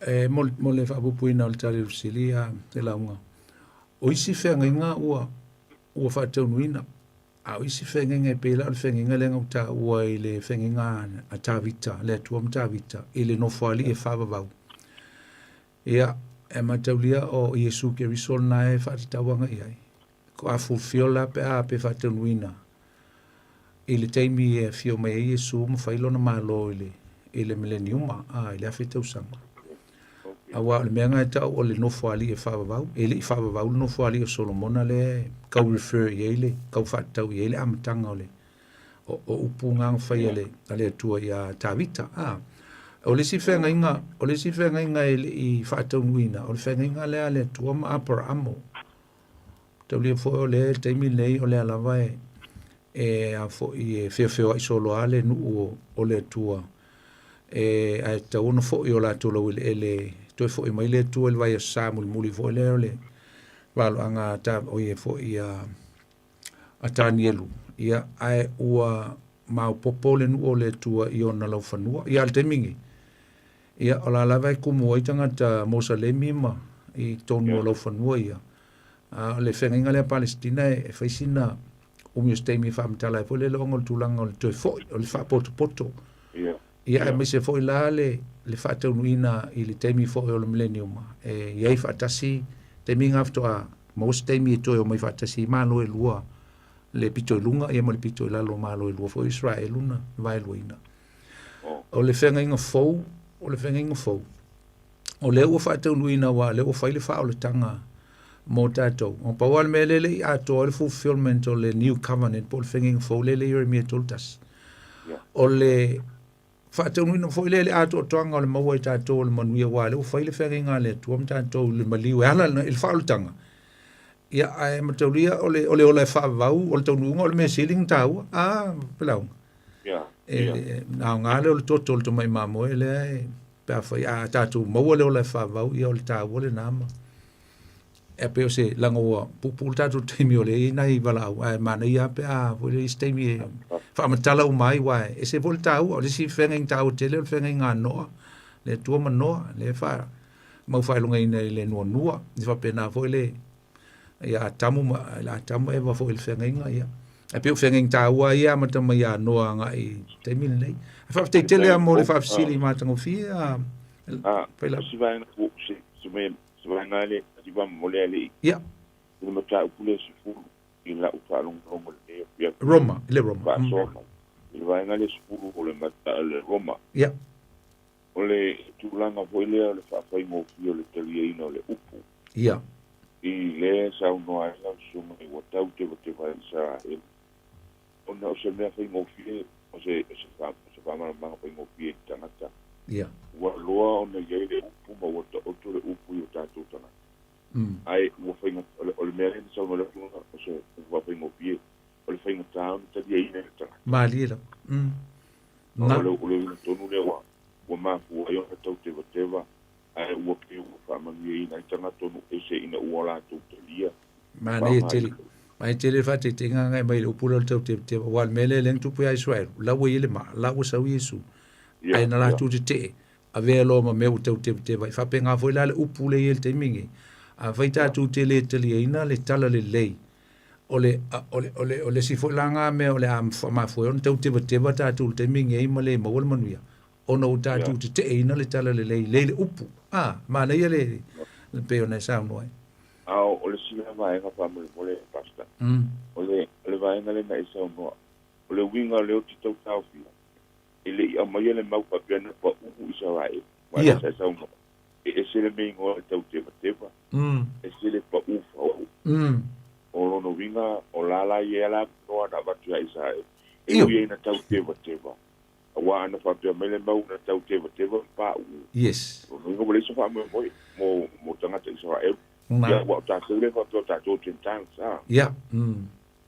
E mo le faapupuina o le tali o le fesili a te lauga, o isi feagaiga ua ua faataunuina, a o isi feagaiga e pei la o le feagaiga lea na ou taua i le feagaiga a Tavita, le Atua ma Tavita, i le nofoalii e faavavau. Ia, e mataulia o Iesu Keriso lena e faatatau agai i ai. Ko a fulfill la pe a pe faataunuina i le taimi e afio mai ai Iesu ma fai lona malo i le i le mileniuma, a, i le afe tausaga. Aua o le mea lena e tau o le nofoalii e faavavau, e le i faavavau le nofoalii o Solomona lea e tau refer i ai le, tau faatatau i ai le amataga o le o, o upu na na fai a le, a le Atua iā Tavita. A, o le isi feagaiga, o le isi feagaiga e le i faataunuina, o le feagaiga lea a le Atua ma Aparaamo. Taulia foi o le taimi lenei o lea lava e, e a foi e feofeoai solo lava le nuu o, o le Atua. E, ae tatau ona foi o latou laueleele toe foi mai le Atua i le vaiaso Sa mulimuli foi lea o le valoaga a ta, o ia foi a, a Tanielu, ia, ae ua maopoopo le nuu o le Atua i ona laufanua. Ia, a le taimi nei, ia, o la lava e kumu ai tagata Mosalemi ma i totonu o laufanua ia. A o le feagaiga lea a Palesitina e, e fai sina umi o se taimi e faamatala ai foi le loaga o le tulaga o le toe foi, o le faapotopoto. Ia, aemaise foi la le, le faataunuuina i le taimi foi o le mileniuma, e i ai faatasi taimi na faatoa maua se taimi e toe omai faatasi ai Malo e lua, le pito i luga ia ma le pito i lalo o Malo e lua foi o Israelu na vaeluaina. O le feagaiga fou, o le feagaiga fou, o lea ua faataunuuina aua o lea ua fai le faaolataga mo tatou. Na pau lava le mea lea e le i atoa ai le fulfillment o le new covenant po o le feagaiga fou lea e i Ieremia 31. O le faataunuuina foi lea i le atoatoaga o le maua e tatou o le manuia aua o lea ua fai le feagaiga a le Atua ma tatou i le maliu e ala i le faaolataga. Ia, ae mataulia o le, o le ola e faavavau, o le taunuuga o le mea sili ona taua. A, Pelauma. E, aoga lea o le toto o le tamai mamoe lea e, pe afai a tatou maua le ola e faavavau, ia o le taua lena ma e pei o se leaga ua puupuu le tatou taimi o lea e i ai nai valaau, ae manaia lava pe a foi le isi taimi e faamatala uma ai, aua e ese foi le taua. O le isi feagaiga taua tele o le feagaiga a Noa, le Atua ma Noa, lea e faa mau faailogaina i le nuanua, e faapena foi le ia Atamu ma le Atamu ma Eva foi i le feagaiga, ia. Ae pei o feagaiga taua ia e amata mai ia Noa agai i taimi lenei. Ae faafetai tele lava mo le faafesili matagofie a Failauga. Si vaega si si mea si vaega le si va mo le alii. Ia. I le mataupu lea 10 i lau faalogologo i lenei afiafi. Roma, i le Roma. Faasoa mai. I le vaega lea 10 o le mata le Roma. Ia. O le tulaga foi lea o le faafaigofie o le taliaina o le upu. Ia. I lea saunoa ai lau susuga ua tau tevateva ai Isaraelu, ona o se mea faigofie, o se, o se, o se faamalamalamaga faigofie i le tagata. Ia. Ua loa ona i ai le upu ma ua taoto le upu i o tatou tagata. Ae ua faiga, o le, o le mea lea na saunoa ai lau susuga, o se upu faafaigofie, o le faigata ona taliaina e le tagata. Malie lava. Na. O le, o le uiga tonu lea ua, ua mafua ai ona tau tevateva, ae ua pei ua faamanuiaina ai tagata o nuu ese ina ua latou talia. Manaia tele. Manaia tele le faataitaiga agai mai i le upu lea o le tautevateva, aua o le mea lea lea na tupu ia Israelu, la ua i ai le maa, la ua sau Iesu, ae na latou tetee, avea loa ma mea ua tautevateva ai. Faapena foi la le upu lea e i ai i le taimi lenei. Afai tatou te le taliaina le talalelei, o le, o le, o le, o le isi foi la nga mea o le a mafua ai ona tau tevateva tatou i le taimi lenei ma le maua le manuia, ona ua tatou teteeina le talalelei le i le upu. A, manaia le, le pei ona e saunoa ai. A o le isi lea vaega faamolemole, Pastor, o le, o le vaega lea na e saunoa, o le uiga o lea ou te tau taofia, e le i aumaia le mau faapea na pau Isaraelu, aua lea sa e saunoa, e ese le mea igoa e tau tevateva, ese le pau faauu. O lona uiga, o la la i ai lava avanoa na avatu ia Isaraelu, e ui ai na tau tevateva, aua ana faapea mai le mau na tau tevateva ma pauu. Yes. O lona uiga ua leai se faamoemoe mo, mo tagata Isaraelu. Ia, aua o tatou lea e faapea o tatou Gentiles, a. Ia.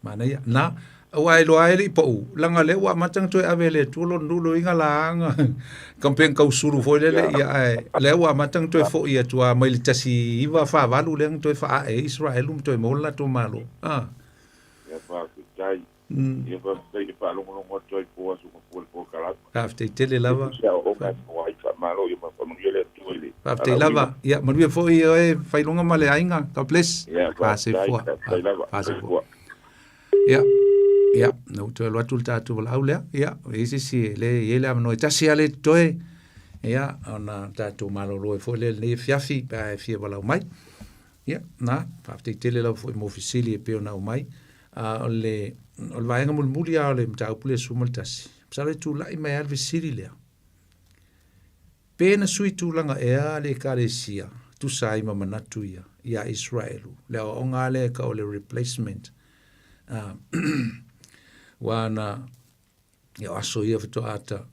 Manaia. Na, aua e iloa ai e le i pau, leaga lea ua amata ona toe ave e le Atua lona nuu loiga la aga kampen kausulu foi lele, ia ae lea ua amata ona toe foi atu lava mai le 1948 lea na toe faaae ai Israelu ma toe maua le latou Malo. Ah. Ia faafetai. Ia faafetai e faalogologo atu ai po aso mafua le polokalame. Faafetai tele lava. Se aoaoga e maua ai faamalo ia faamanuia le Atua i le Faafetai lava. Ia manuia foi oe Failuga ma le aiga. God bless. Ia faafetai. Faafetai lava. Faafetai. Ia. Ia, na ua toe alu atu le tatou valaau lea. Ia, e i ai se isi e le i ai le avanoa e tasi lava lea e totoe. Ia, ona tatou malolo ai foi lea i lenei afiafi pe a e fia valaau mai. Ia, na, faafetai tele lava foi mo fesili e pei ona aumai. A o le, o le vaega mulimuli lava o le mataupu lea 11, masalo e tulai mai lava le fesili lea, pe na sui tulaga ea le Ekalesia tusa ai ma manatu ia iā Israelu, le aoaoga lava lea e tau o le replacement. Aua na, Ia o aso ia faatoa ta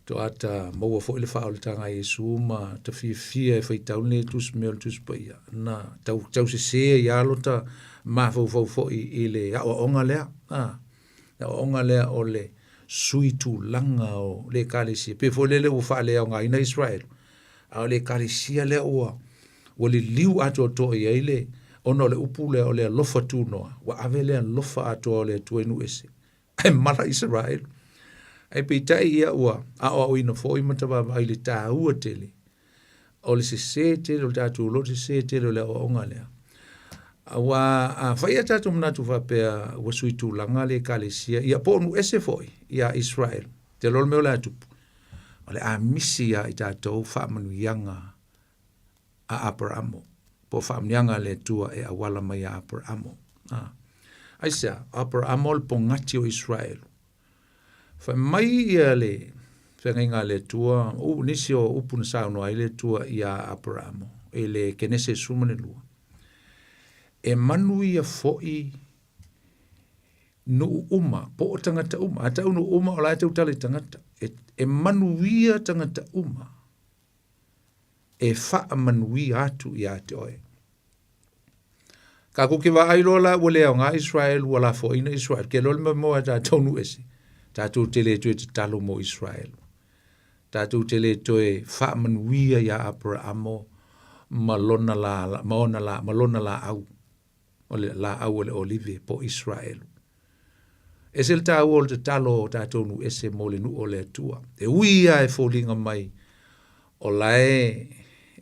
faatoa ta maua foi le faaolataga a Iesu ma ta fiafia e faitau lenei Tusi mea o le Tusi Paia na tau tausese ai lava lo ta mafaufau foi i le aoaoga lea, a, le aoaoga lea o le sui tulaga o le Ekalesia. Pei foi lele ua faaleaogaina Israel, a o le Ekalesia lea ua ua liliu atoatoa i ai le ona o le upu lea o le alofa tunoa, ua ave le alofa atoa o le Atua i nuu ese. Ae mala Isaraelu. Ae peitai ia ua aoaoina foi ma ta vaavaai i le taua tele o le sese tele o le tatou loto sese tele o le aoaoga lea. Aua afai a tatou manatu faapea ua sui tulaga le Ekalesia, ia po o nuu ese foi iā Israel, te iloa le mea o le a tupu, o le a misi ia i tatou faamanuiaga a Aperamo, po o faamanuiaga a le Atua e auala mai iā Aperamo. A. Aisea? O Aperamo o le pogati o Israelu. Fai mai ia le feagaiga a le Atua, u, nisi o upu na saunoa ai le Atua iā Aperamo, i le Kenese 12. E manuia foi nuu uma, po o tagata uma. A tau nuu uma, o la e tautala i tagata. E, e manuia tagata uma e faamanuia atu iā te oe. Kākou ke vaai loa la ua le aoga Israel, ua lafoaina Israel, ke loa le mea moa e tātou nuu ese, tātou te le toe tatalo mo Israel. Tātou te le toe faamanuia iā Aperamo ma lona la, ma ona la, ma lona laau, o le laau o le olive po o Israel. Ese le tāua o le tatalo o tātou nuu ese mo le nuu o le Atua. E ui lava e foliga mai o la e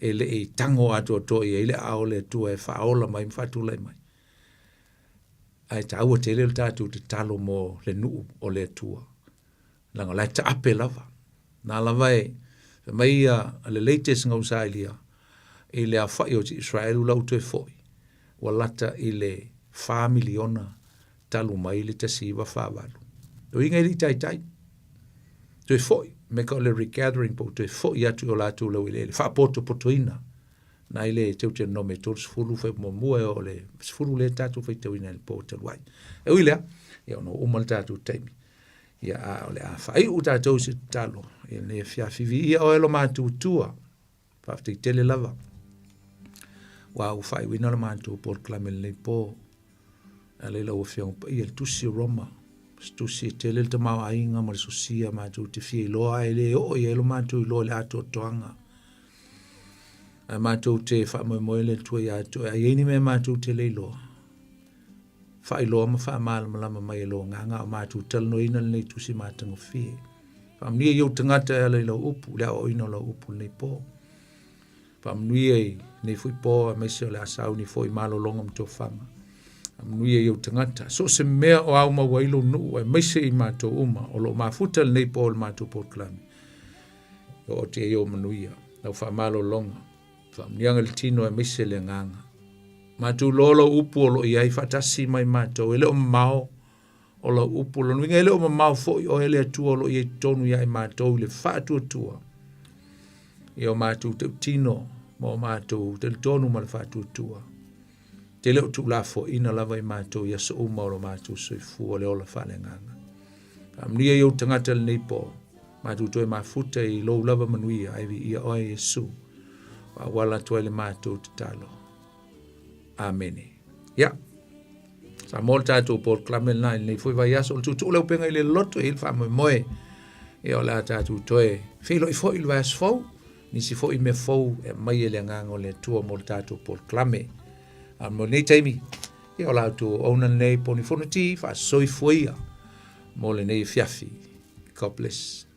e le i tango atoatoa i ai le aao o le Atua e faaola mai ma faatulai mai. Ae tāua tele le tātou tatalo mo le nuu o le Atua. Leaga o la e taape lava. Na lava e fai mai ia le latest na ou sailia i le aofai o Israel la ua toe foi, ua lata i le 4 miliona talu mai le 1948. O uiga e le i taitai. Toe foi, me ka o le regathering po o toe foi atu i o latou laueleele, faapotopotoina. Na i le Teuteronome 30 fai muamua e o le 10 lea tatou faitauina i le po talu ai. E ui lea, ia ona ua uma le tatou taimi. Ia, a o le a faaiu tatou i se tatalo i lenei afiafi. Viia oe lo matou Atua. Faafetai tele lava. Ua ua faaiuina le matou polokalame i lenei po. A le lau Afioga Paia, le Tusi o Roma, se tusi e tele le tamaoaiga ma le sosia matou te fia iloa ae le oo i ai lo matou iloa i le atoatoaga. Ae matou te faamoemoe le Atua ia te oe. A i ai ni mea matou te le iloa, faailoa ma faamalamalama mai e lou Agaga a o matou talanoaina lenei tusi matagofie. Faamanuia i ou tagata e ala i lau upu, le aoaoina o lau upu lenei po. Faamanuia i lenei foi po aemaise o le a sauni foi malologa ma tofaga. Faamanuia i ou tagata. So o se mea o ao maua ai lou nuu aemaise i matou uma o lo o mafuta lenei po o le matou polokalame. O te i o manuia, lau faamalologa, faamanuiaga i le tino aemaise le agaga. Matou loa lau upu o lo o i ai faatasi mai matou, e le o mamao o lau upu. O lona uiga e le o mamao foi oe le Atua o lo o i ai totonu ia i matou i le faatuatua i o matou tautino ma o matou talitonu ma le faatuatua. Te le o tuulafoaina lava i matou i aso uma o lo matou soifua le ola faaleagaga. Faamanuia i ou tagata lenei po, matou toe mafuta i lou lava manuia, ai viia oe Iesu. Ua auala atu ai le matou tatalo. Amene. Ia. Sa mo le tatou polokalame lena i lenei foi vaiaso. O le tuutuu le upega i le loto i le faamoemoe. Ia o le a tatou toe feiloai foi i le vaiaso fou. Nisi foi mea fou e aumai e le agaga o le Atua mo le tatou polokalame. A mo lenei taimi, ia o la outou auauna lenei Poni Fonoti, faasoifua ia mo lenei afiafi. God bless.